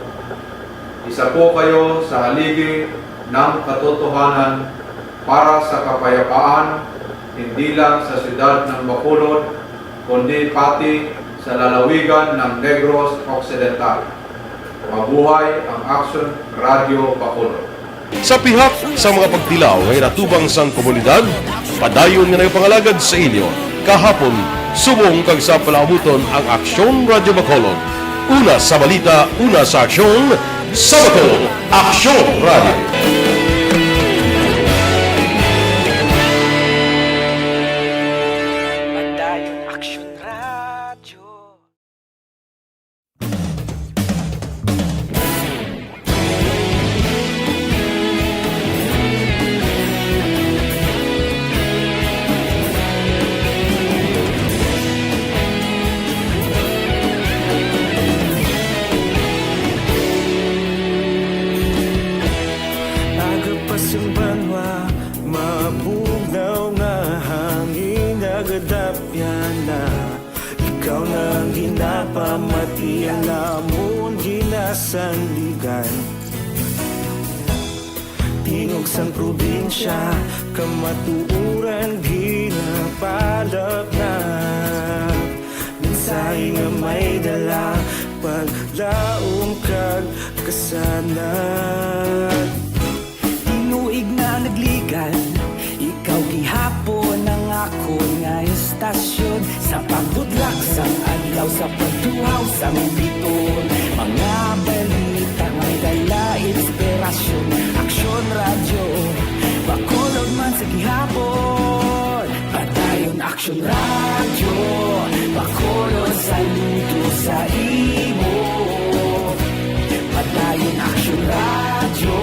Isa po kayo sa haligi ng katotohanan para sa kapayapaan, hindi lang sa siyudad ng Bacolod, kundi pati sa lalawigan ng Negros Occidental. Mabuhay ang Aksyon Radio Bacolod. Sa pihak sa mga pagtilaw nga ginatubang sang komunidad, padayon nga nagapangalagad sa inyo kahapon, subong kag sa palaabuton ang Aksyon Radyo Bacolod. Una sa balita, una sa aksyon, sa Bacolod, Aksyon Radyo. Padayon Aksyon Radyo. Aga pa sang banwa, mabugnaw nga hangin, nagadapyan na. Ikaw na ang ginapamati, ang amon ginasandigan. Tingog sang probinsya, kamatuoran ginapalapnap. Mensahe nga may dala, paglaom kag kasanag. Tinuig na nagligan, ikaw gihapon ang akon nga istasyon. Sa pagbutlak sang adlaw, sa pagtuhaw sang biton, mga balita may dala inspirasyon. Aksyon Radyo Bacolod man sa gihapon. Padayon Aksyon Radyo Bacolod, saludo sa imo. Padayon Aksyon Radyo,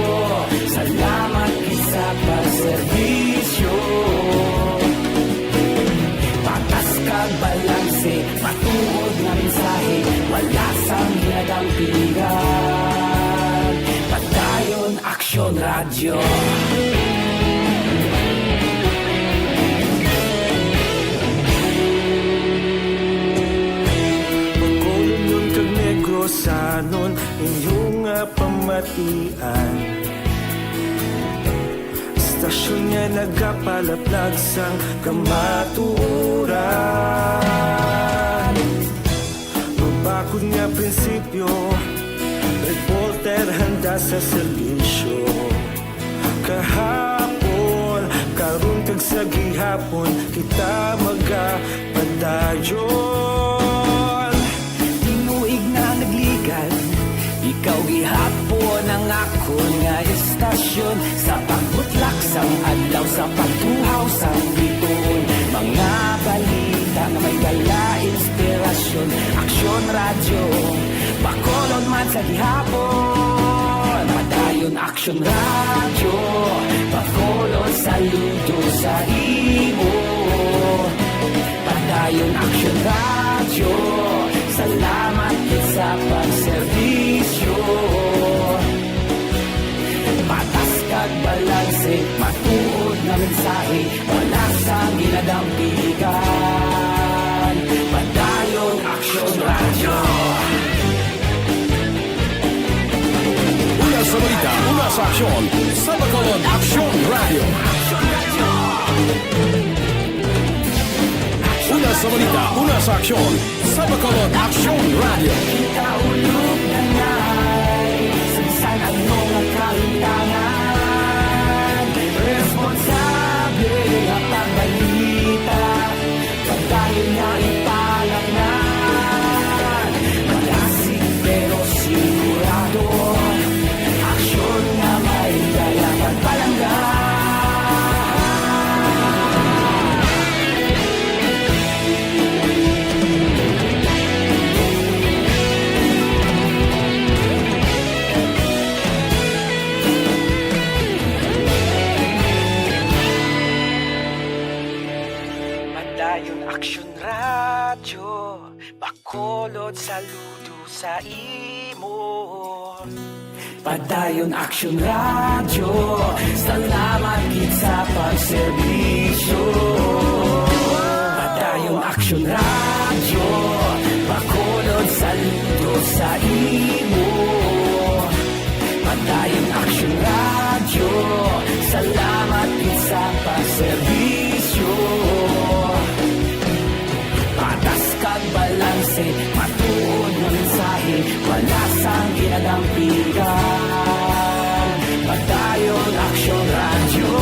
salamat gid sa pagserbisyo. Patas kag balanse, matuod nga mensahe, wala sang ginadampigan. Padayon Aksyon Radyo. Bacolodnon kag Negrosanon, inyo nga pamatian. Istasyon nga nagapalaplag sang kamatuoran. Mabakod nga prinsipyo, reporter handa sa serbisyo. Kahapon, karon kag sa gihapon, kita magapadayon. Tinuig na nagligan, ikaw gihapon ang akon nga istasyon. Sa pagbutlak sang adlaw, sa pagtuhaw sang biton, mga balita nga may dala inspirasyon. Aksyon Radyo Bacolod man sa gihapon. Padayon Aksyon Radyo Bacolod, saludo sa imo. Padayon Aksyon Radyo, salamat gid sa pagserbisyo. Patas kag balanse, matuod nga mensahe, wala sang ginadampigan. Padayon Aksyon Radyo. Una sa balita, una sa aksyon, sa Bacolod Aksyon Radyo. Una sa balita, una sa aksyon, sa Bacolod Aksyon Radyo. Aksyon Radyo, Bacolod, saludo sa imo. Padayon Aksyon Radyo, salamat gid sa pagserbisyo. Padayon Aksyon Radyo, Bacolod, saludo sa imo. Padayon Aksyon Radyo, salamat gid sa pagserbisyo. Patas kag balanse, matuod nga mensahe, wala sang ginadampigan. Padayon Aksyon Radyo.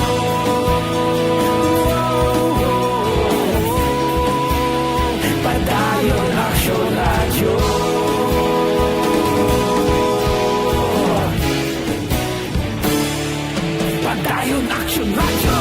Padayon Aksyon Radyo. Padayon Aksyon Radyo.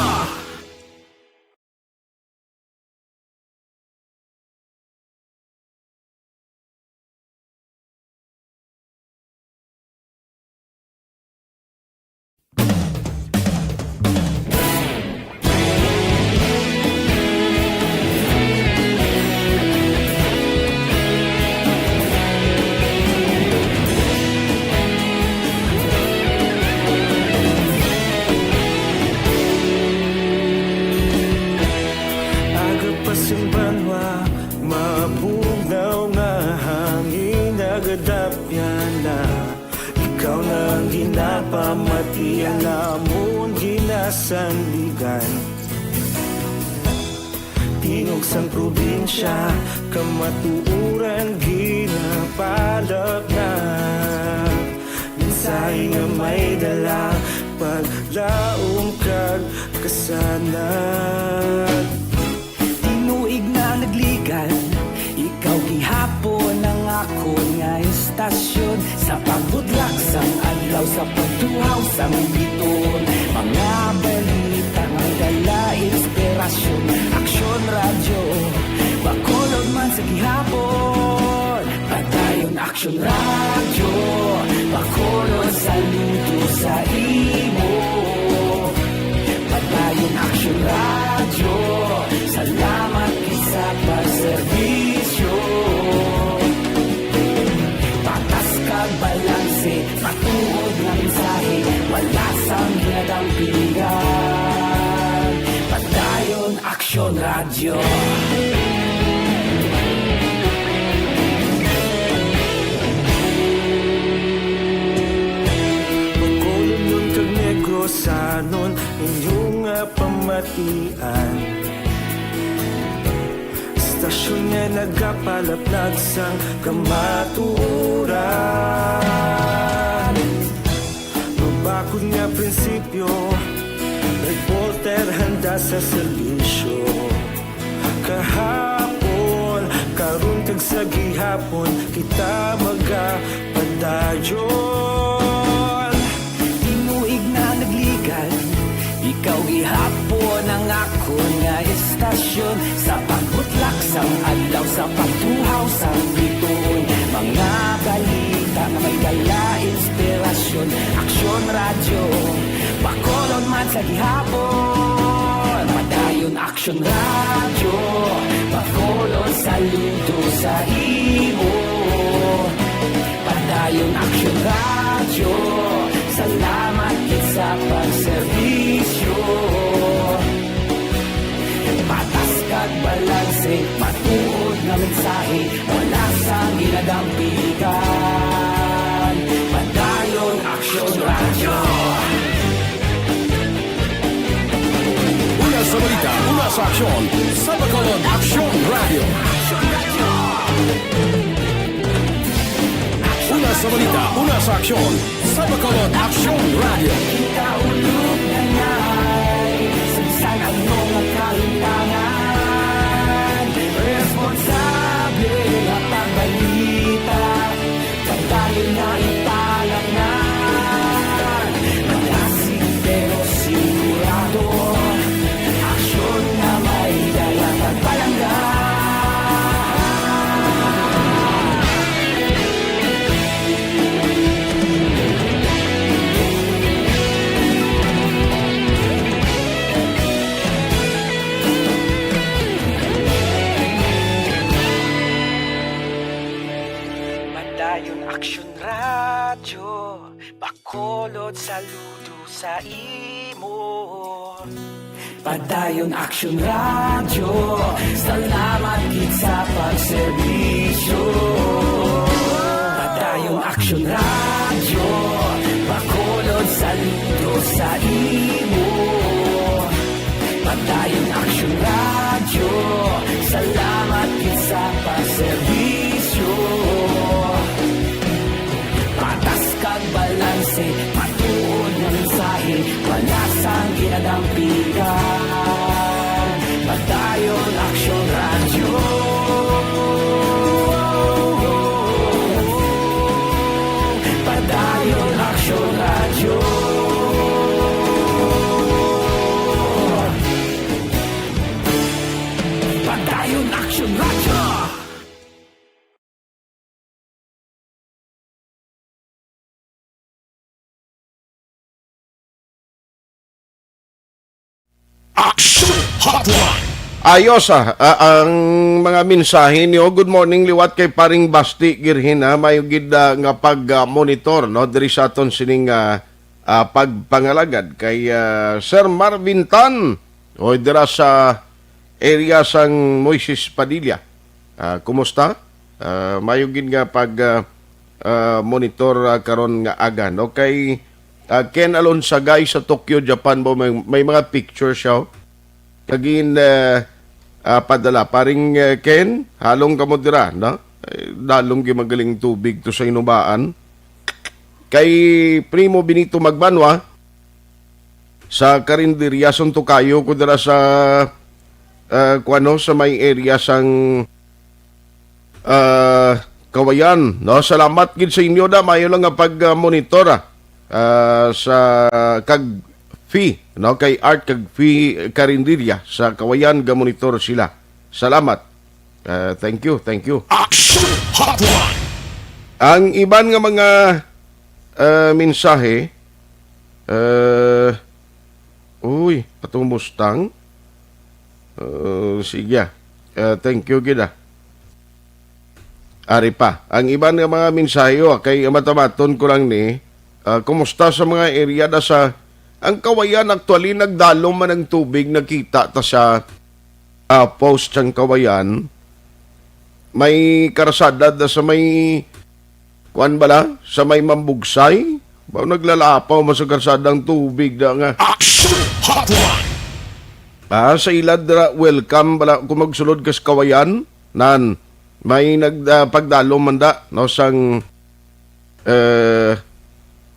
Aga pa sing banwa, mabugnaw nga hangin nagadapyan na. Ikaw na ang ginapamati, ang amon ginasandigan. Tingog sang probinsya, kamatuoran ginapalapnap. Mensahe nga may dala, paglaom kag kasanag. Tinuig na nagligan, ikaw gihapon ang akon nga estasyon. Sa pagbudlak sang adlaw, sa pagtuhaw sang bituon, mga balita nga dala inspirasyon. Aksyon Radyo, Bacolod man sa gihapon. Padayon Aksyon Radyo, Bacolod, saludo sa imo. Padayon Aksyon Radyo, salamat gid sa pagserbisyo. Patas kag balanse, matuod nga mensahe, wala sang ginadampigan. Padayon Aksyon Radyo. Bacolodnon kag Negrosanon, inyo nga pamatian. Estasyon nga nagapalaplag sang kamatuoran. Mabakod nga prinsipyo, reporter handa sa serbisyo. Kahapon, karon kag sa gihapon, kita magapadayon. Tinuig na nagligan, ikaw gihapon ang akon nga estasyon. Sa pagbutlak sang adlaw, sa pagtuhaw sang bituon, mga balita nga may dala inspirasyon. Aksyon Radyo, Bacolod man sa gihapon. Padayon Aksyon Radyo, Bacolod, saludo sa imo. Padayon Aksyon Radyo, salamat gid sa pagserbisyo. Patas kag balanse, matuod nga mensahe, wala sang ginadampigan. Padayon Aksyon Radyo. Una sa balita, una sa aksyon, sa Bacolod Aksyon Radyo. Una sa balita, una sa aksyon, sa Bacolod Aksyon Radyo. Kita ulog na ngay, sa bisan ano nga kahimtangan, responsable nga pagbalita. Padayon na ipalapngan, malasig pero sigurado. Aksyon nga may dala kag palangga. Saludo sa imo. Padayon Action Radio, salamat gid sa pagserbisyo. Padayon Action Radio, Bacolod, saludo sa imo. Padayon Action Radio, salamat gid sa pagserbisyo. Patas kag balanse, matuod nga mensahe, wala sang ginadampigan. Padayon Action Radio. Padayon Action Radio. Padayon Action Radio. Action Hotline. Ayos, ah, ah, ang mga mensahe niyo. Good morning, liwat kay Paring Basti Girhin, ha. Mayo gid, ah, nga pag, ah, monitor, no, diri sa aton sining, ah, ah, pagpangalagad kay, ah, Sir Marvin Tan. O, dira sa area sang Moises Padilla. Ah, kumusta? Ah, mayo gid nga pag, ah, ah, monitor, ah, karon nga aga, no? Kay, ah, Ken Alonsagay sa Tokyo, Japan, bo, may, may mga picture siya, oh. Kagin, ah, ah, padala. Paring, ah, Ken, halong kamo dira, no? Eh, dalom gyud magaling tubig to sa Inubaan. Kay Primo Benito Magbanwa, sa Carinderia, suntukayo ko dira sa, ah, kuwano, sa may area sang, ah, Kawayan, no? Salamat gid sa inyo, da. Mayo lang nga pag, ah, monitor, ah, ah, sa kag Fi, no? Kay Art kag Fi Carinderia sa Kawayan, ga-monitor sila. Salamat. Ah, thank you, thank you. Action Hotline. Ang iban nga mga, ah, mensahe, ah, uy, atong Mustang. Ah, sige, ah. Ah, thank you gid, ah. Ari pa, ang iban nga mga mensahe, oh, kay matamaton ko lang ni, ah, kumusta sa mga area da sa ang Kawayan? Actually, nagdalom man ang tubig, nakita ta sa, ah, post sang Kawayan. May karsada da sa may, kuan bala, sa may Mambugsay. Ba, naglalapaw man sa karsada ang tubig da nga. Action Hotline. Ah, sa ila dira, welcome bala kung magsulod ka sa Kawayan. Nan, may nag, ah, pagdalom man da, no, sang, eh,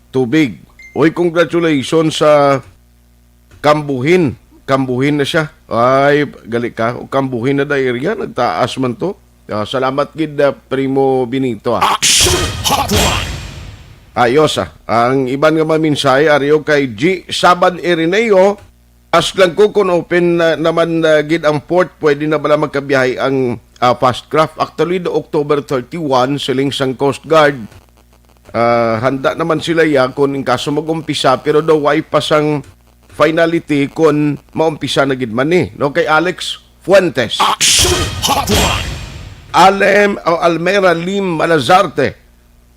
tubig. Uy, congratulations sa Kambuhin. Kambuhin na siya. Ay, gali ka. O, Kambuhin na da area, nagtaas man to. Ah, salamat gid, ah, Primo Benito, ah. Action Hotline. Ayos, ah. Ang iban nga mga mensahe, ari o kay G Saban Irineo, ask lang ko kung open na naman, ah, gid ang port, pwede na bala magkabiyahe ang, ah, fast craft? Actually, do October thirty-one, siling sang Coast Guard. Ah, handa naman sila, ya, kung in kaso mag-umpisa, pero daw way pa sang finality kung maumpisa na gid man ni, no? Kay Alex Fuentes. Action Hotline. Alem, o Almera Lim Malazarte.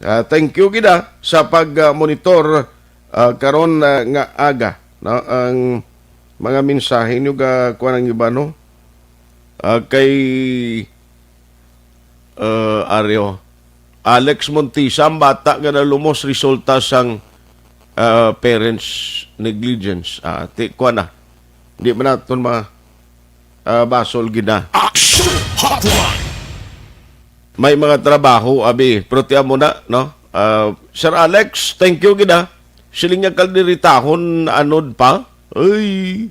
Ah, thank you gid, ah, sa pag, ah, monitor, ah, karon, ah, nga aga, no? Ang mga mensahe niyo ga kuan ang iba, no? Ah, kay, ah, Areo. Alex Montisa, ang bata nga nalumos resulta sang, ah, parents negligence. Ah, ti, kuan na. Di man naton ma-, ah, basol gid na. Action Hotline. May mga trabaho, abi, pero tiyan mo na, no? Ah, Sir Alex, thank you gid, ah. Siling niya kalderitahon, anod pa. Ay,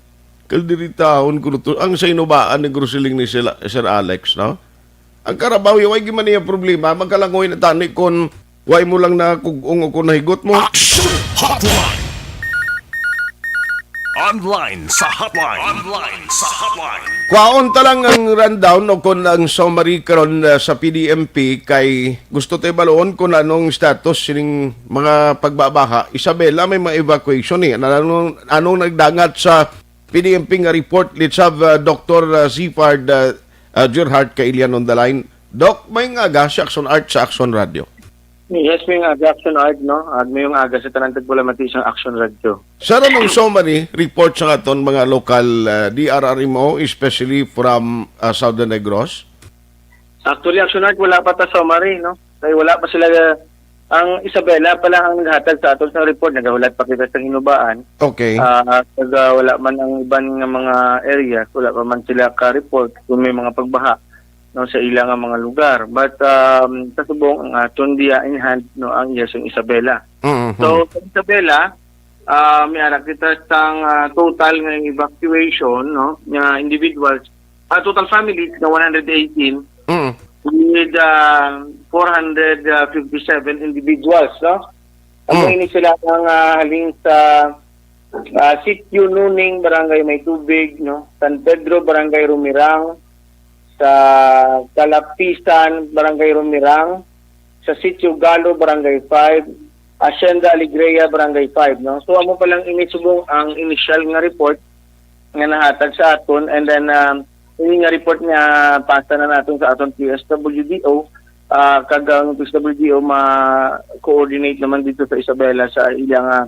kalderitahon ko to. Ang sa inubaan ni Grusiling ni sila, Sir Alex, no? Ang karabaw, way gid man niya problema. Magkalangoy na tani kung way mo lang nakug-ong o kung nahigot mo. Action Hotline. Online sa hotline. Online sa hotline. Kwaon ta lang ang rundown o kung ang summary karon, uh, sa P D M P kay gusto tayo baloon kung anong status sining mga pagbabaha. Isabela, may mga evacuation eh. Anong, anong nagdangat sa P D M P nga report, let's have, uh, Doctor, uh, Zifard, uh, uh, Gerhard Kailian on the line. Doc, may nga aga si Action Art sa Action Radio. Yes, may nga aga, Action Art, no? Ag may nga aga sa tanan tagbulamati sang Action Radio. Sir, anong summary report sa aton mga local, ah, D R R M O, especially from, ah, Southern Negros? Actually, Action Art, wala pa ta summary, no? Kay wala pa sila, ang Isabela pa lang ang naghatag sa aton sa report, nagahulat pa kita sa hinubaan. Okay. Ah, kag, ah, wala man ang iban nga mga areas, wala pa man sila ka-report kung may mga pagbaha, no, sa ila nga mga lugar. But, um, sa subong, ang aton diya in hand, no, ang iya sang Isabela. Mhm. So, sa Isabela, ah, may ara kita sang, ah, total nga evacuation, no, nga individuals, ah, total families nga one hundred eighteen Mm. with, ah, four hundred fifty-seven individuals, no? Amo Mm. ini sila ang, ah, halin sa, ah, Sitio Nuning, Barangay May Tubig, no? San Pedro, Barangay Rumirang, sa Kalapisan, Barangay Rumirang, sa Sitio Galo, Barangay five, Hacienda Alegria, Barangay five, no? So, amo pa lang ini subong ang initial nga report nga nahatag sa aton, and then, um, ini nga report nga pasa na naton sa aton P S W D O, ah, kag ang P S W D O ma-coordinate naman dito sa Isabela sa ilang, ah,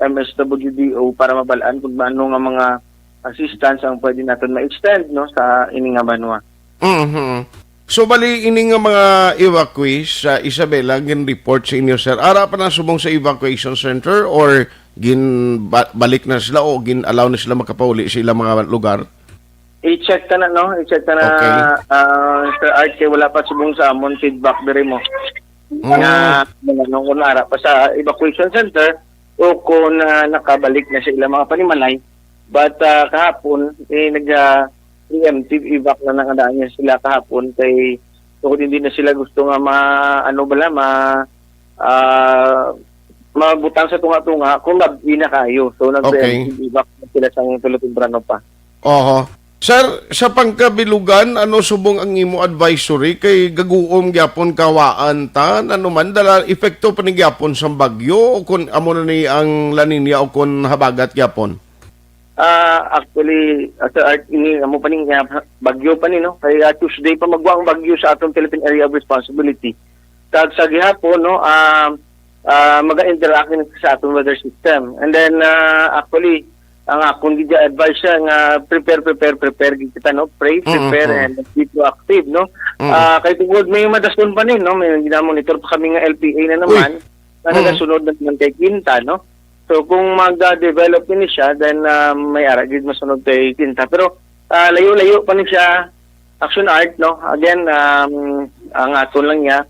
M S W D O para mabalaan kung ano nga mga assistance ang pwede naton ma-extend, no, sa ini nga banwa. Mhm. So, bali, ini nga mga evacuees sa Isabela, gin-report sa inyo, sir? Ara pa na subong sa evacuation center or gin-, ba-, balik na sila o gin-allow na sila makapauli sa ilang mga lugar? I-check ta na, no? I-check ta na, Okay. ah, Sir Art, kay wala pa subong sa amon feedback diri mo. Mm. Nga, ano, kung ara pa sa evacuation center o kung, ah, nakabalik na sa ilang mga panimalay. But, ah, kahapon, eh, nag, ah, preemptive evac na nang daan niya sila kahapon kay tungod hindi na sila gusto nga ma-, ano bala, ma-, ah, mabutang sa tunga-tunga kung labi na kayo. So, Okay. nag-preemptive evac na sila sa tulo temprano pa. Oho. Sir, sa pangkabilugan, ano subong ang imo advisory kay gaguom gyapon kawaan ta, ano man, dala epekto pa ni gyapon sang bagyo o kun amo na ni ang La Niña o kun habagat gyapon? Ah, actually, ah, Sir Art, ini amo pa ni, ah, bagyo pa ni, no? Kay, ah, Tuesday pa magwa ang bagyo sa atong Philippine Area of Responsibility. Kag sa gihapon, no, ah, ah, maga-interact ni sa atong weather system. And then, ah, actually, ang akon gid advice siya nga prepare, prepare, prepare gid kita, no? Pray, Mm, prepare, mm. and be proactive, no? Mm. Ah, kay tungod may madason pa ni, no? May gina-monitor pa kami nga L P A na Uy. naman, na Mm. nagasunod na naman kay Quinta, no? So, kung mag-develop ini siya, then, ah, may ara gid masunod kay Quinta. Pero, ah, layo-layo pa ni siya, Action Art, no? Again, um, ang aton lang niya,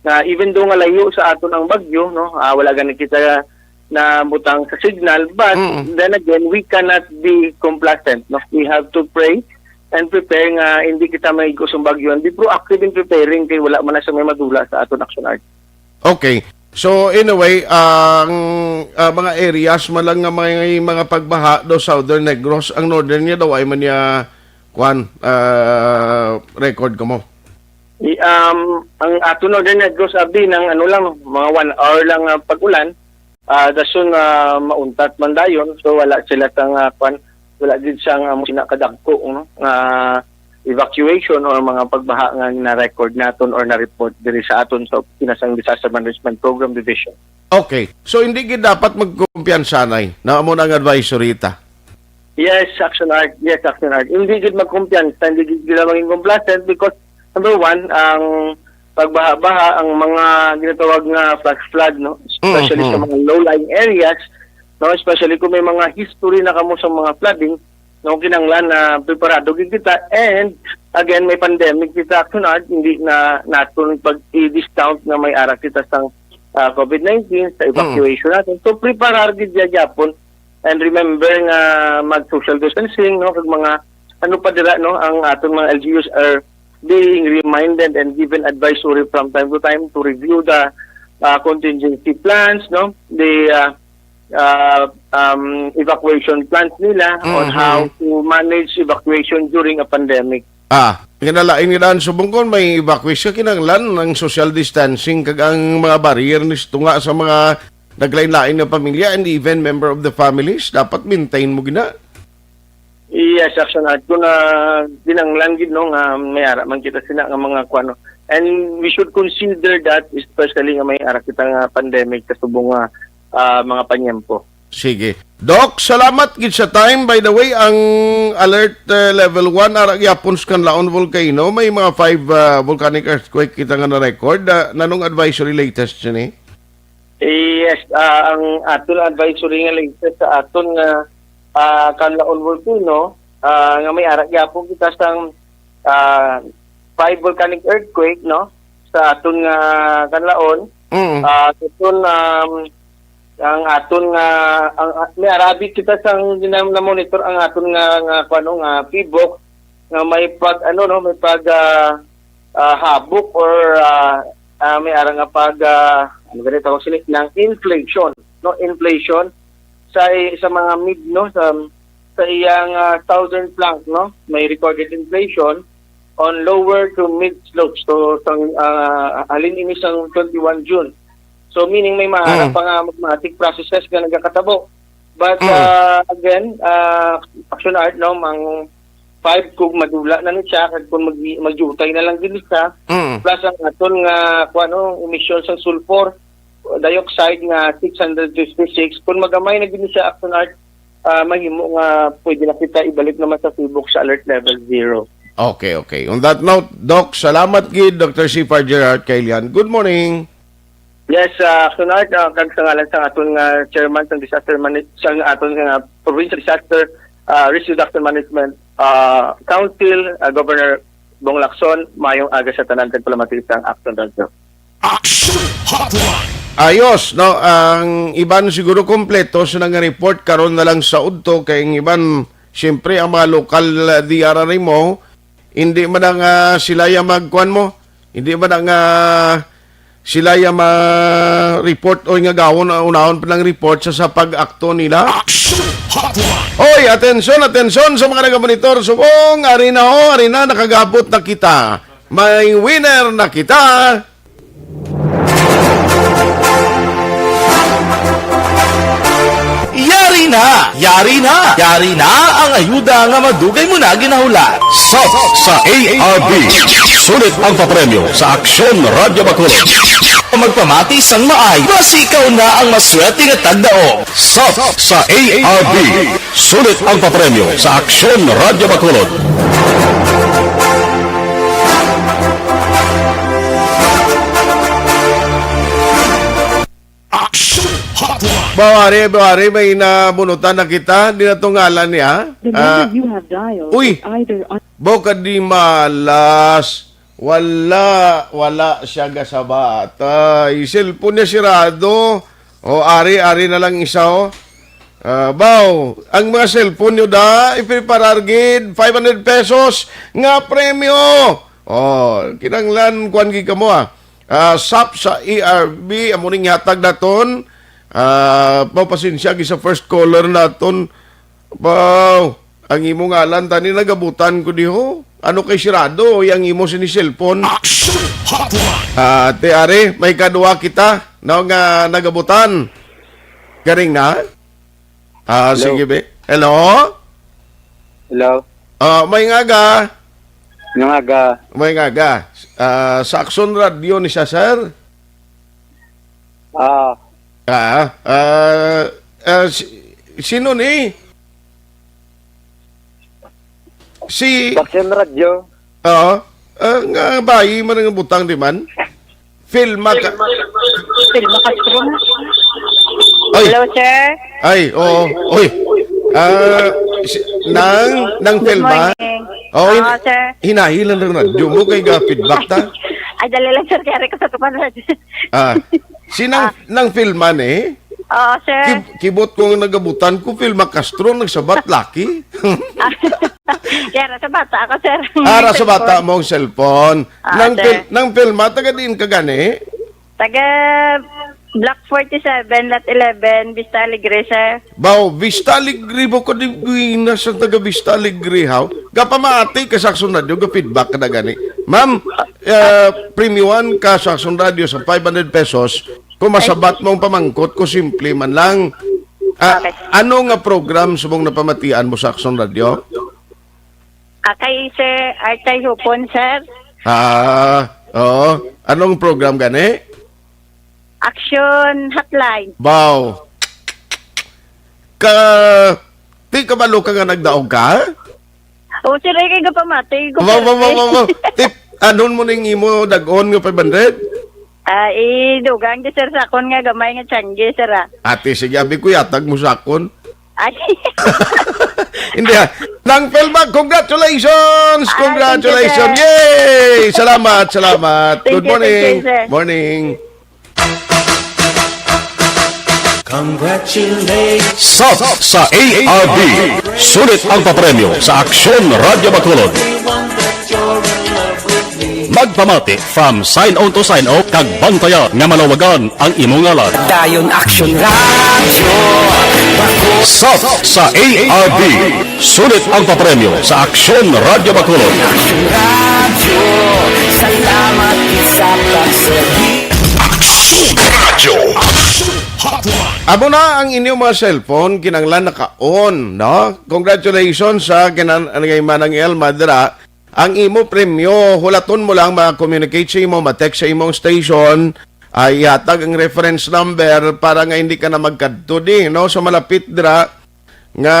na even though nga layo sa aton ang bagyo, no? Ah, wala gani kita nabutang sa signal, but Mm. then again, we cannot be complacent, no? We have to pray and prepare nga hindi kita maigo sa bagyo and be proactive in preparing kay wala man na siya may madula sa aton, Action Art. Okay. So, anyway, ang, ah, mga areas man lang nga may mga pagbaha do Southern Negros, ang Northern niya daw ay man niya, kwan, ah, record ko mo. Di, um, ang ato Northern Negros, abi, ng ano lang, mga one hour lang, ah, pag-ulan, ah, dason, ah, mauntat man dayon. So, wala sila sa nga, kwan, wala gid siya nga mo sina kadagko, no? Nga evacuation or mga pagbaha nga na-record naton or na-report diri sa aton sa Opisina sang Disaster Management Program Division. Okay. So, hindi gid dapat magkumpiyansa, Nay, na amo na ang advisory ta? Yes, Action Art. Yes, Action Art. Hindi gid magkumpiyansa, hindi gid sila maging complacent because, number one, ang pagbaha-baha, ang mga ginatawag nga flash flood, no? Especially sa Mm-hmm. mga low-lying areas, no? Especially kung may mga history na kamo sa mga flooding, no? Kinahanglan na preparado gid kita. And, again, may pandemic kita, Action Art, hindi na naton pag-i-discount nga may ara kita sa, ah, COVID nineteen, sa Mm. evacuation natin. So, preparar gid siya gyapon. And remember nga mag-social distancing, no? Kag mga, ano pa dira, no? Ang aton mga L G Us are being reminded and given advisory from time to time to review the, uh, contingency plans, no? The, uh, uh, um, evacuation plans nila on Mm-hmm. how to manage evacuation during a pandemic. Ah, kinalain nga daan subong kon may evacuation, kinahanglan ang social distancing kag ang mga barrier ni tunga sa mga naglain-lain nga pamilya and even member of the families, dapat maintain mo gina. Yes, Action Art. Kung, ah, kinahanglan gid, no, nga may ara man kita sila nga mga kuwan, no. And we should consider that, especially nga may ara kita nga pandemic kasubong nga, ah, mga panyempo. Sige. Doc, salamat gid sa time. By the way, ang alert, uh, level one, ara gyapon sa Canlaon Volcano, may mga five, uh, volcanic earthquake kita nga na-record. Uh, nanong advisory latest sini? Yes, ah, ang aton advisory nga latest sa aton nga, ah, Canlaon Volcano, ah, nga may ara gyapon kita sang, ah, five volcanic earthquake, no, sa aton nga Canlaon. Mm. Ah, sa aton, um, ang aton nga, ang, ah, may arabi kita sang ginam-, na-monitor ang aton nga, nga, kuwan, no, nga PHIVOLCS nga may pag, ano, no, may pag, ah, ah, habok or, ah, ah, may ara nga pag, ah, ano gani tawag sini, ng inflation, no, inflation sa, sa mga mid, no, sa, sa iyang, ah, southern flank, no, may recorded inflation on lower to mid slopes. So, sang, ah, halin ini sang twenty-one June. So, meaning may maharap Mm. pa nga magmatic processes nga nagakatabo. But, Mm. ah, again, ah, Action Art, no, ang five kung madula na ni siya, kag kung mag-, magyutay na lang gid siya, Mm. plus ang aton nga, kuwan, no, emission sang sulfur dioxide nga six hundred fifty-six, kung magamay na gid siya, Action Art, ah, mahimo nga pwede na kita ibalik naman sa PHIVOLCS sa alert level zero. Okay, okay. On that note, Doc, salamat gid, Doctor Sifar Gerard Caillan. Good morning. Yes, ah, Action Art, ah, kag sa ngalan sa aton nga chairman sa disaster manage, sa aton nga provincial disaster, ah, risk reduction management, ah, council, ah, Governor Bong Lacson, mayong aga sa tanan kag palamati sa Action Radio. Action Hotline. Ayos, no? Ang iban siguro kompleto sa nang report karon na lang sa udto kay ang iban, siyempre, ang mga lokal, ah, D R R mo, hindi man ang, ah, sila ya magkuan mo, hindi man ang, ah, sila ya ma-report o nga gawon, ah, unahon pa lang report sa, sa pag-akto nila. Action Hotline. Oy, atensyon, atensyon sa mga nagamonitor. Subong, ari na ho, ari na, nakagabot na kita. May winner na kita. Yari na! Yari na! Yari na ang ayuda nga madugay mo na ginahulat. Sap sa A R B. Sulit ang papremyo sa Aksyon Radyo Bacolod. Magpamati sang maay, basi ikaw na ang maswerte nga tagdaog. Sap sa A R B. Sulit ang papremyo sa Aksyon Radyo Bacolod. Action Hotline. Bawari, bawari, may nabunutan na kita. Di na to ngalan niya. The number Ah, you have dialed uy! is either un- Bo ka di malas. Wala, wala siya gasabata. Yung cellphone niya sirado. O, ari, ari na lang isa, oh. Ah, baw, ang mga cellphone nyo da, ipreparar gid, five hundred pesos nga premyo. Oh, kinanglan, kuwan gid kamo, ah. Ah, sap sa A R B, amo ning hatag naton. Ah, pagpasensya gid sa first caller naton. Baw, ang imo ngalan tani nagabutan ko diho. Ano kay sirado, oy, ang imo sini cellphone? Action Hotline. Ah, te, are, may kadua kita, no, nga nagabutan. Garing na? Ah, Hello. Sige, be. Hello? Hello? Ah, may ngaga. May ngaga. May ngaga. Ah, sa Aksyon Radio ni siya, sir? Ah. Ah, ah, ah, si-, sino ni? Si Aksyon Radio. Oo. Ah, nga bayi man ang butang, di man? Filma ka. Filma Castro na. Ay. Hello, sir. Ay, oo. Oy. Ah, si, nang, nang Good Filma? Morning. Oh, Oo, hin-, sir. Hinahilan ng radyo mo kay ga-feedback ta. Ay, dali lang, sir. Kaya ko sa tupan, sir. Ah, si nang, Ah. nang Filma, eh? Oo, sir. Kib-, kibot ko nga nagabutan ko, Filma Castro, nagsabat, laki. Kaya ra sa bata ako, sir. Ara sa bata Cellphone. mo ang cellphone. Ah, Nang sir. Fil-, nang Filma, taga diin ka gani? Taga Block forty-seven, Lot eleven, Vista Alegre, sir. Baw, Vista Alegre ba ko di buwinas ang taga Vista Alegre, haw? Gapamati ka sa Aksyon Radio, ga-feedback ka na gani. Ma'am, ah, premiuhan ka sa Aksyon Radio sa five hundred pesos. Kung masabat mo ang pamangkot ko, simple man lang. Ah, Okay. ano nga program subong napamatian mo sa Aksyon Radio? Ah, kay Sir Artay Hupon, sir. Ah, Oo. Anong program gani? Action Hotline. Baw. Ka, ti kabalo ka nga nagdaog ka? O, sir, ay kay gapamati ko, Wow, sir. Wow, wow, wow, wow. Tip, anon mo ning imo dagon nga five hundred? Ah, idugang di, sir, sa akon nga gamay nga tiyanggi, sir, ah. Ate, sige, abi ko yatag mo sa akon. Ay. Hindi, ah. Nang Felma, congratulations! Ay, thank you, Congratulations! sir. Yay! Salamat, salamat. Thank Good you, thank you, morning. sir. Morning. Congratulations. Sat sa A R B. Sulit ang papremyo sa Aksyon Radyo Bacolod. Magpamati from sign on to sign off kag bantaya nga malawagan ang imo ngalan. Dayon Aksyon Radyo. Sat sa A R B. Sulit ang papremyo sa Aksyon Radyo Bacolod. Aksyon Radyo. Salamat sa pagserbi. Aksyon Radyo. Aksyon Hotline. Amo na ang inyong mga cellphone, kinanglan naka-on, no? Congratulations sa kinan-, kay Manang Elma dira. Ang imo premyo, hulaton mo lang, ma-communicate sa imo, ma-text sa imong station, ay ihatag ang reference number para nga hindi ka na magkadto di, no? Sa malapit dira nga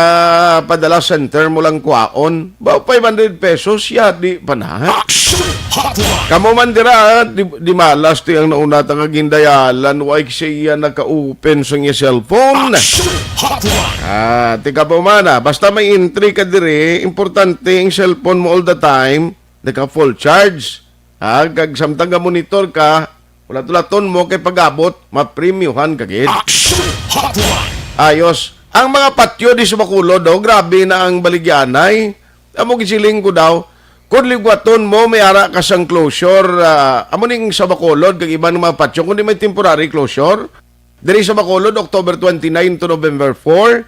padala center mo lang kwaon. Ba, five hundred pesos, ya, di pa na. Action Hotline. Kamo man dira, di, di malas ti ang nauna ta nga gindayalan, wa siya naka-open sa iya cellphone. Action Hotline. Ah, tika pa man, ah. Basta may entry ka diri, importante ang cellphone mo all the time, naka full charge. Ha, kag samtang ga monitor ka, ulat-ulaton mo kay pag-abot, mapremyuhan ka gid. Action Hotline. Ayos. Ang mga patyo di sa Bacolod, oh, grabe na ang baligyanay. Amo gisiling ko daw, kung ligwaton mo, may ara ka sang closure, ah, amo ning sa Bacolod, kag iban nga mga patyo, kundi may temporary closure. Diri sa Bacolod, October twenty-nine to November four.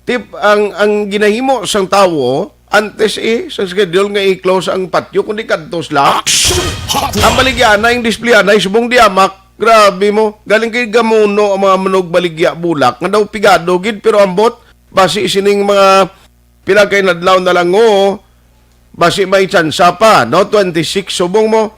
Tip, ang, ang ginahimo sang tawo, antes, eh, sa schedule nga i-close ang patyo, kundi kadto sila. Action Hotline. Ang baligyanay, ang displeyanay, subong di amak. Grabe mo. Galing kay gamuno ang mga manugbaligya bulak. Nga daw pigado gid, pero ambot. Basi sining mga pila kay nadlaw na lang, oo. Basi may tsansa pa, no? Twenty-six subong mo.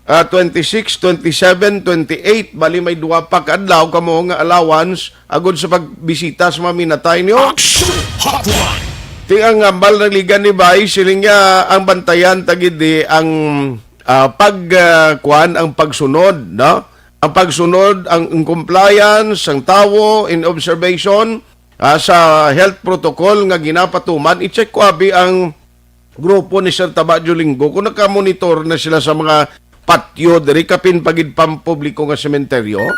Ah, twenty-six, twenty-seven, twenty-eight. Bali may duwa pa ka adlaw kamo nga allowance agod sa pagbisita sa mga minatay niyo. Action Hotline. Ti ang hambal naligan ni Bay, siling niya ang bantayan ta gid di ang, ah, pag, ah, kuan, ang pagsunod, no? Ang pagsunod, ang, ang compliance, ang tawo in observation, ah, sa health protocol nga ginapatuman, i-check ko abi ang grupo ni Sir Taba Jolingo kung nakamonitor na sila sa mga patyo diri, kapin pa gid pampubliko nga sementeryo.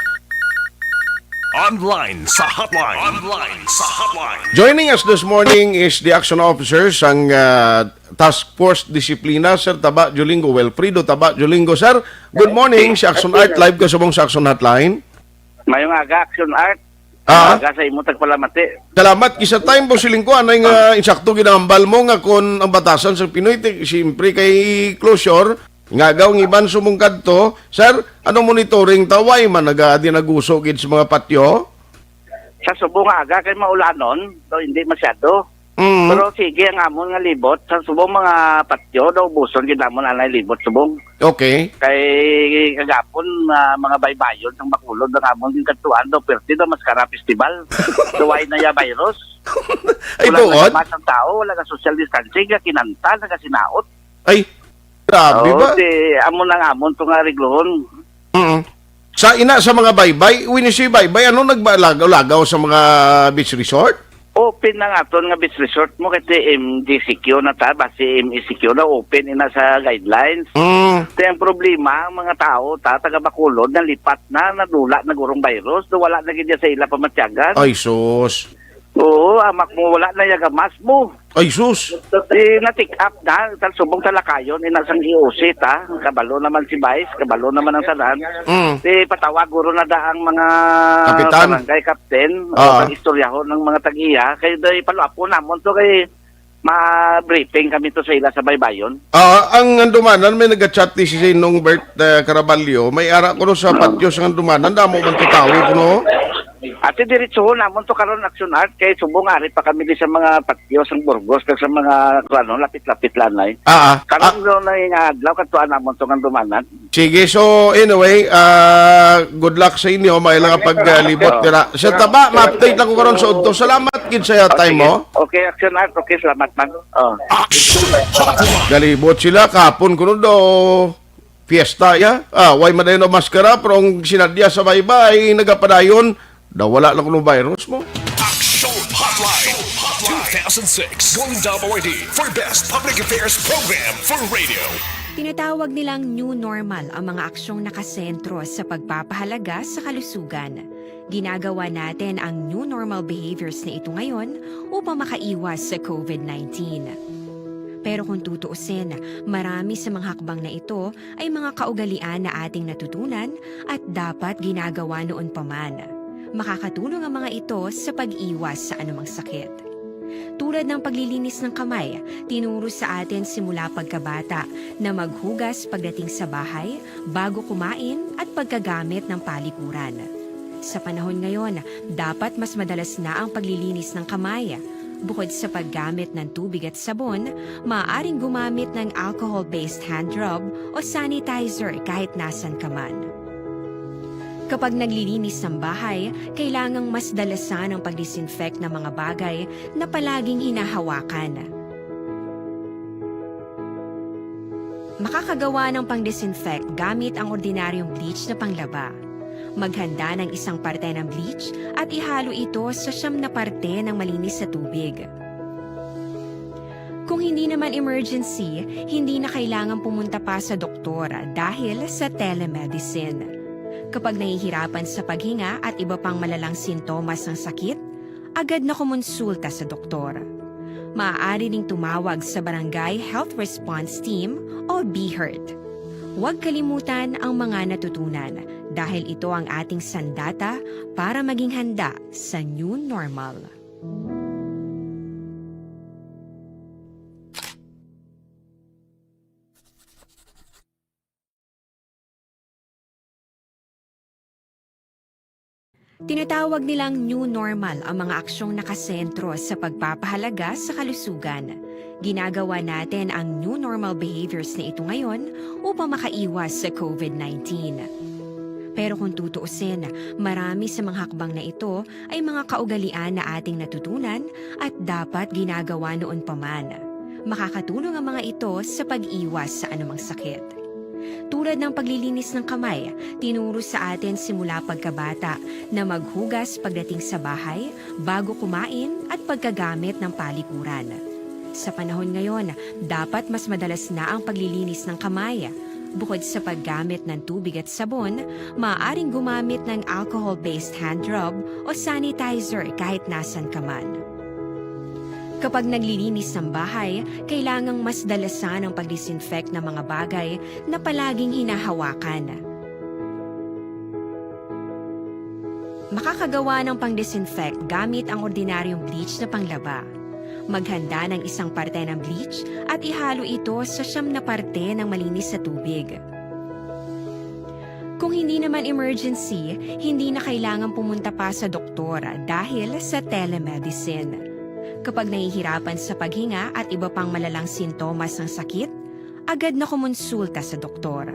Online sa hotline. Online sa hotline. Joining us this morning is the action officer sang, ah, Task Force Disiplina, Sir Taba Jolingo, Wilfredo Taba Jolingo. Sir, good morning. Si Action Art, live ka subong sa Action Hotline. Mayong aga, Action Art. Ah. Aga sa imo tagpalamati. Salamat. Kisa time po siling ko, anay nga insakto ginahambal mo nga kon ang batasan sa Pinoy, ti-, siyempre kay closure, nga agaw ang iban sumong kadto. Sir, ano monitoring ta? Way man naga-, di naguso gid sa mga patyo? Sa subong nga aga kay maulanon, so hindi masyado. Mm. Pero sige, ang amon nga libot, sa subong mga patyo, daw ubuson gid namon anay libot subong. Okay. Kay kagapon, ah, mga baybayon sang Bacolod ang amon ginkadtuan daw, perti daw Mascara Festival. Suway na ya virus. Ay, wala tuod? Nagamas ang tao, wala ka social distancing, ya kinanta, nagasinaot. Ay, grabe Oo, ba? Di, amo na nga amon to nga ariglohon. Mm. Sa ina sa mga baybay, when you say baybay, ano nagbalagaw-lagaw sa mga beach resort? Open na nga aton nga beach resort mo kay T M G C Q na ta, basi M E C Q na open ina sa guidelines. Mm. Kaya ang problema, ang mga tao ta, taga Bacolod, nalipat na, nadula na gurong virus, do wala na gid sa ila pamatyagan. Ay, sus. Oo, amak mo, wala na yaga mask mo. Ay, sus. Eh, na-take up na, tal subong talakayon, ina sang E O C ta, kabalo naman si Vice, kabalo naman ang tanan. Mm. Di patawag guro na da ang mga Kapitan. Barangay captain, o Ah. pag-istoryahon ng mga tag-iya, kay di paluapon namon to kay ma-briefing kami to sa ila sa baybayon. Ah, ang Handumanan, may nag-chat ni si Noong Bert, eh, Caraballo, may ara kuno sa patio sa Handumanan, damo man to tawo kuno. Ate, diretsohon namon to karon, Action Art, kay subong ari pa kami di sa mga patio sang Burgos, kag sa mga, ano, lapit-lapit lanay. Ah, ah. Karon Ah. do na yung adlaw, katuan namon to nga dumanan. Sige, so anyway, ah, good luck sa inyo. May lang paglibot dira. Sa taba, ma-update lang ko karon sa udto. Salamat gid sa time mo. Okay, Action Art. Okay, salamat man. Oh. Action Hotline. Galibot sila, kapon kuno daw fiesta ya. Ah, way madayon ang maskara, pero ang sinadya sa baybay, nagapadayon, daw wala lang kuno virus mo. Action Hotline two thousand six Golden Dome Awardee for Best Public Affairs Program for Radio. Tinatawag nilang new normal ang mga aksyong nakasentro sa pagpapahalaga sa kalusugan. Ginagawa natin ang new normal behaviors na ito ngayon upang makaiwas sa COVID nineteen. Pero kung tutuusin, marami sa mga hakbang na ito ay mga kaugalian na ating natutunan at dapat ginagawa noon pa man. Makakatulong ang mga ito sa pag-iwas sa anumang sakit. Tulad ng paglilinis ng kamay, tinuro sa atin simula pagkabata na maghugas pagdating sa bahay, bago kumain, at pagkagamit ng palikuran. Sa panahon ngayon, dapat mas madalas na ang paglilinis ng kamay. Bukod sa paggamit ng tubig at sabon, maaaring gumamit ng alcohol-based hand rub o sanitizer kahit nasan ka man. Kapag naglilinis ng bahay, kailangang mas dalasan ang pag-disinfect ng mga bagay na palaging hinahawakan. Makakagawa ng pang-disinfect gamit ang ordinaryong bleach na panglaba. Maghanda ng isang parte ng bleach at ihalo ito sa siyam na parte ng malinis na tubig. Kung hindi naman emergency, hindi na kailangan pumunta pa sa doktor dahil sa telemedicine. Kapag nahihirapan sa paghinga at iba pang malalang sintomas ng sakit, agad na kumonsulta sa doktor. Maaari ring tumawag sa Barangay Health Response Team o BHERT. Huwag kalimutan ang mga natutunan dahil ito ang ating sandata para maging handa sa new normal. Tinatawag nilang new normal ang mga aksyong nakasentro sa pagpapahalaga sa kalusugan. Ginagawa natin ang new normal behaviors na ito ngayon upang makaiwas sa COVID nineteen. Pero kung tutuusin, marami sa mga hakbang na ito ay mga kaugalian na ating natutunan at dapat ginagawa noon pa man. Makakatulong ang mga ito sa pag-iwas sa anumang sakit. Tulad ng paglilinis ng kamay, tinuro sa atin simula pagkabata na maghugas pagdating sa bahay, bago kumain, at pagkagamit ng palikuran. Sa panahon ngayon, dapat mas madalas na ang paglilinis ng kamay. Bukod sa paggamit ng tubig at sabon, maaaring gumamit ng alcohol-based hand rub o sanitizer kahit nasan ka man. Kapag naglilinis ng bahay, kailangang mas dalasan ang pag-disinfect ng mga bagay na palaging hinahawakan. Makakagawa ng pang-disinfect gamit ang ordinaryong bleach na panglaba. Maghanda ng isang parte ng bleach at ihalo ito sa siyam na parte ng malinis na tubig. Kung hindi naman emergency, hindi na kailangan pumunta pa sa doktor dahil sa telemedicine. Kapag nahihirapan sa paghinga at iba pang malalang sintomas ng sakit, agad na kumonsulta sa doktor.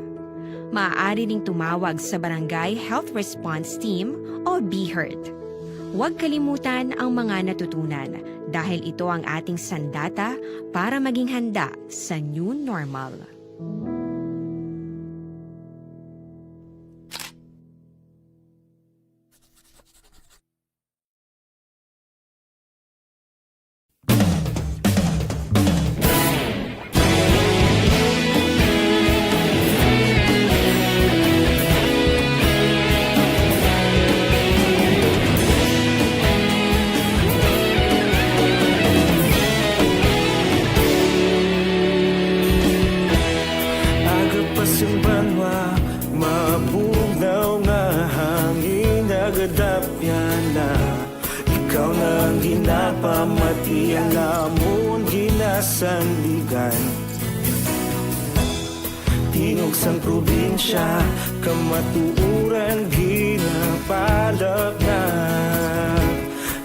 Maaari ring tumawag sa Barangay Health Response Team o BHERT. Huwag kalimutan ang mga natutunan dahil ito ang ating sandata para maging handa sa new normal. Aga pa sing banwa, mabugnaw nga hangin nagadapyan na. Ikaw na ang ginapamati, ang amon ginasandigan. Tingog sang probinsya, kamatuoran ginapalapnag.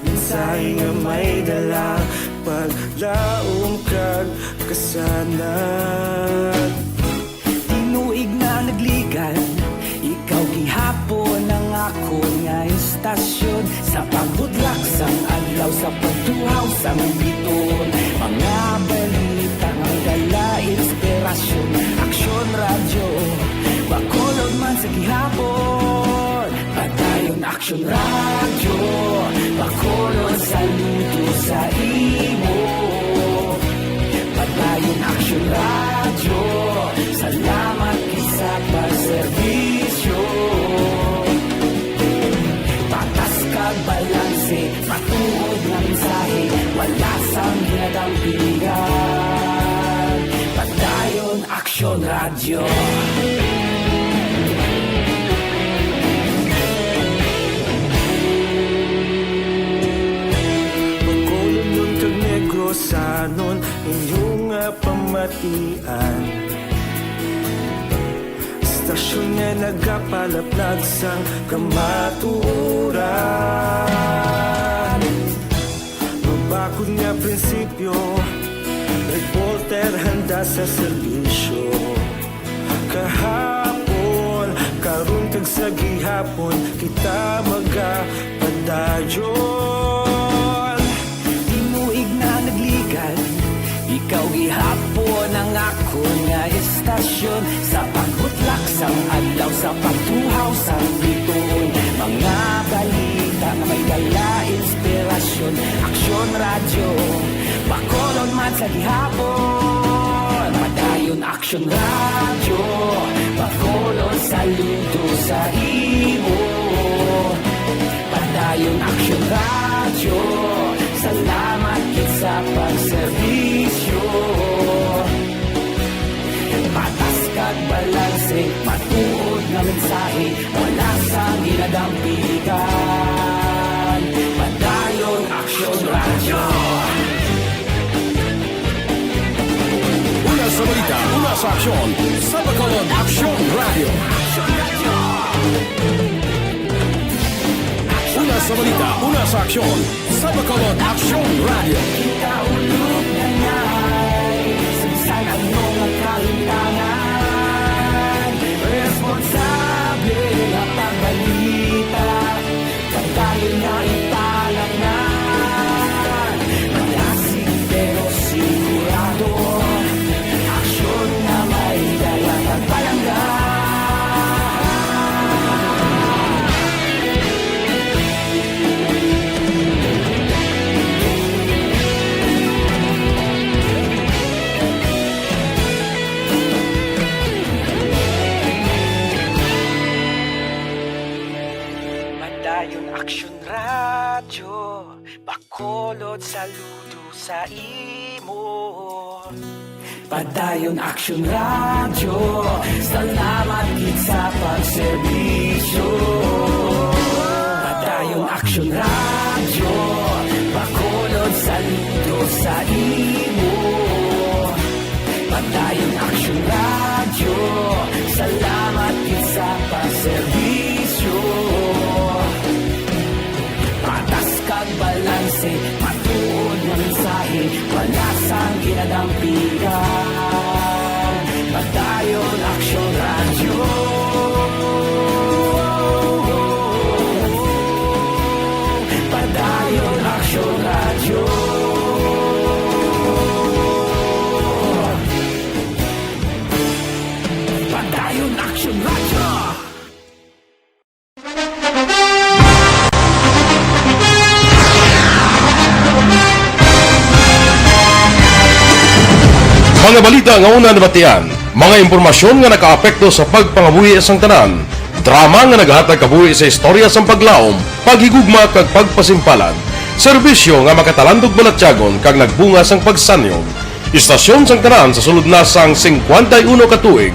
Mensahe nga may dala, paglaom kag kasanag. Tinuig na naglig Sa pagtuhaw sang biton, mga balita nga may dala inspirasyon. Aksyon Radyo, Bacolod man sa gihapon. Padayon Aksyon Radyo, Bacolod saludo sa imo. Padayon Aksyon Radyo, salamat gid sa pagserbisyo. Patas kag balanse, matuod nga mensahe, wala sang ginadampigan. Padayon Aksyon Radyo. Bacolodnon kag Negrosanon, inyo nga pamatian. Istasyon nga nagapalaplag sang kamatuoran. Mabakod nga prinsipyo, reporter handa sa serbisyo. Kahapon, karon kag sa gihapon, kita magapadayon. Tinuig na nagligad, ikaw gihapon ang akon nga istasyon. Sa pagbutlak sang adlaw, sa pagtuhaw sang bituon, mga balita nga may dala inspirasyon. Aksyon Radyo, Bacolod man sa gihapon. Padayon Aksyon Radyo, Bacolod saludo sa imo. Padayon Aksyon Radyo, salamat gid sa pagserbisyo. Patas kag balanse, matuod nga mensahe, wala sang ginadampigan. Padayon Aksyon Radyo. Una sa balita, una sa aksyon, sa Bacolod Aksyon Radyo. Una sa balita, una sa aksyon, sa Bacolod Aksyon Radyo. Kita ulog na ngay, sa bisan ano nga kalintangan, responsable nga pagbalita. Padayon na italagnan, malasig pero sigurado, aksyon nga may dala kag palangga. Padayon Aksyon Radyo, Bacolod saludo sa imo. Padayon Aksyon Radyo, salamat gid sa pagserbisyo. Padayon Aksyon Radyo, Bacolod saludo sa imo. Padayon Aksyon Radyo, salamat gid sa pagserbisyo. Patas kag balanse, matuod nga mensahe, wala sang ginadampigan. Padayon Aksyon Radyo. Padayon Aksyon Radyo. Padayon Aksyon Radyo. Mga balita nga una nabatian, mga impormasyon nga nakaapekto sa pagpangabuhi sang tanan, drama nga naghatag kabuhi sa istorya sang paglaom, paghigugma kag pagpasimpalan, serbisyo nga makatalandog balatyagon kag nagbunga sang pagsanyog. Istasyon sang tanan sa sulod na sang singkwenta y uno ka tuig.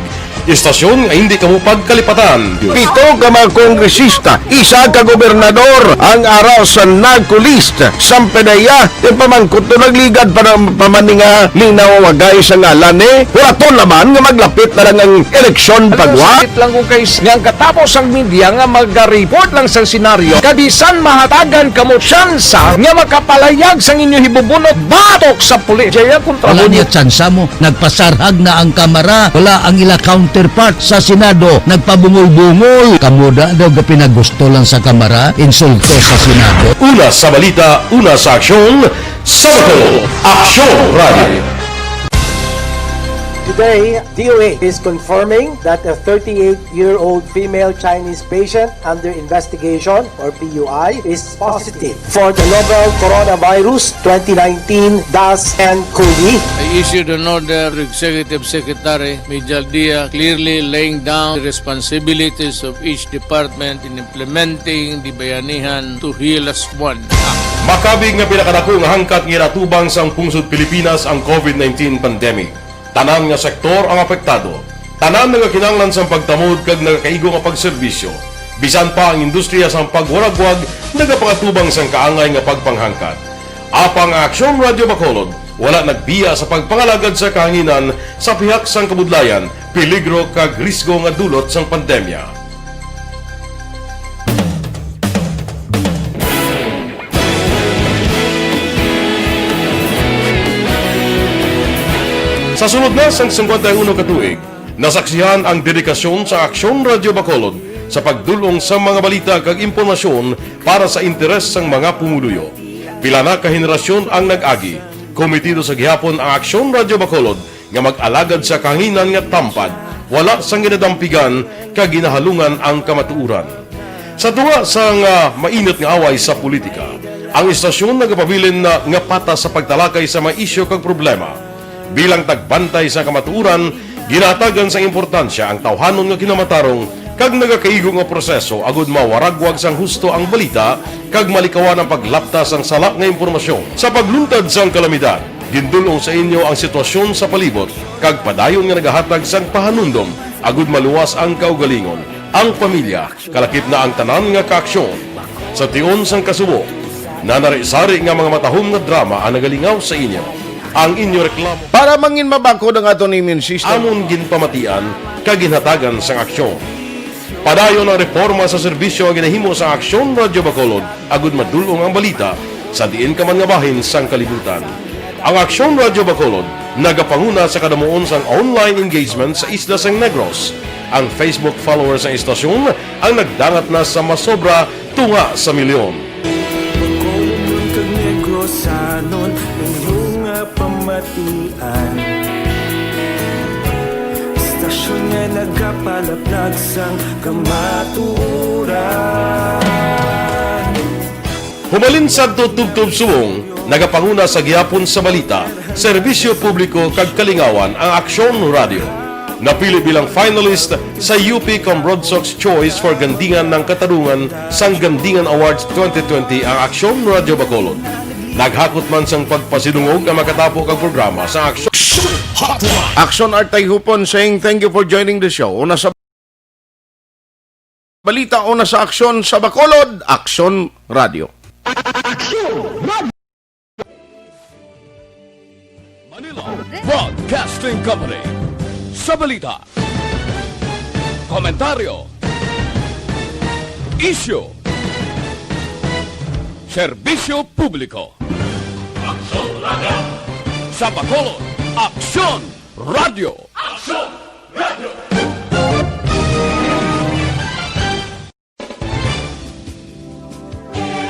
Istasyon nga hindi kamo pagkalipatan. Pito ka mga kongresista, isa ka gobernador ang ara sa narco list. Sampanaya, yung pamangkot to nagligad pa ng pamaninga linaw wagay sa ngalan ni Huraton naman nga maglapit na lang ang eleksyon pagwa. Sakit lang kung kay nga ang katapos ang media nga mag-report lang sa senaryo, kabisan mahatagan kamo tsansa nga makapalayag sang inyo hibubunot batok sa pulis. Jaya kontra Wala mo niya tsansa mo. Nagpasarhag na ang kamara. Wala ang ila count Counterpart sa Senado, nagpabungol-bungol. Kamo da daw gapinagusto lang sa Kamara, insulto sa Senado. Una sa balita, una sa aksyon, sa Bacolod, Aksyon Radio. Today, D O A is confirming that a thirty-eight-year-old female Chinese patient under investigation, or P U I, is positive for the novel coronavirus twenty nineteen dash N cov. I issued an order to Executive Secretary Mijal Dia, clearly laying down the responsibilities of each department in implementing the Bayanihan to Heal As One Act. Makabig nga pinakadako nga hangkat nga ginatubang sang pungsod Pilipinas ang covid nineteen pandemic. Tanan nga sektor ang apektado. Tanan nagakinahanglan sang pagtamod kag nagakaigo nga pagserbisyo. Bisan pa ang industriya sang pagwaragwag nagapangatubang sang kaangay nga pagpanghangkat. Apang ang Aksyon Radio Bacolod wala nagbiya sa pagpangalagad sa kahanginan sa pihak sang kabudlayan, peligro kag risgo nga dulot sang pandemya. Sa sulod na sang singkwenta y uno ka tuig, nasaksihan ang dedikasyon sa Aksyon Radio Bacolod sa pagdul-ong sa mga balita kag impormasyon para sa interes sang mga pumuluyo. Pila na ka henerasyon ang nag-agi. Komitido sa gihapon ang Aksyon Radio Bacolod nga mag-alagad sa kahanginan nga tampad, wala sang ginadampigan kag ginahalungan ang kamatuoran. Sa tunga sang, ah, mainit nga away sa politika, ang istasyon nagapabilin na nga patas sa pagtalakay sa mga isyu kag problema. Bilang tagbantay sa kamatuoran, ginahatagan sang importansya ang tawhanon nga kinamatarong kag nagakaigo nga proseso agud mawaragwag sang husto ang balita kag malikawan ang paglapta sang sala nga impormasyon. Sa pagluntad sang kalamidad, gindul-ong sa inyo ang sitwasyon sa palibot kag padayon nga nagahatag sang pahanumdom agud maluwas ang kaugalingon, ang pamilya, kalakip na ang tanan nga kaaksyon. Sa tion sang kasubo, nanari-sari nga mga matahom nga drama ang nagalingaw sa inyo. Ang inyo reklamo Para mangin mabakod ang aton immune system. Amon ginpamatian kag ginhatagan sang aksyon. Padayon ang reporma sa serbisyo nga ginahimo sa Aksyon Radio Bacolod agud madul-ong ang balita sa diin ka man nga bahin sang kalibutan. Ang Aksyon Radio Bacolod nagapanguna sa kadamuon sang online engagement sa isla sang Negros. Ang Facebook followers sang istasyon ang nagdangat na sa masobra tunga sa milyon. Bacolod kag Negros, sanon ninyo nga pamatian. Istasyon nga nagapalaplag sang kamatuoran. Humalin sadto tubtob subong, nagapanguna sa gihapon sa balita, serbisyo publiko kag kalingawan ang Aksyon Radio. Napili bilang finalist sa U P Cambrodsoc's Choice for Gandingan ng Katarungan sang Gandingan Awards twenty twenty ang Aksyon Radio Bacolod. Naghakot man sang pagpasidungog ang makatapo kag programa sa Aksyon. Aksyon Art Tayhupon saying thank you for joining the show. Una sa balita, una sa aksyon sa Bacolod, Aksyon Radio. Manila Broadcasting Company. Sa balita, komentaryo, isyu, serbisyo publiko. Aksyon Radio. Sa Bacolod, Aksyon Radio. Aksyon Radio.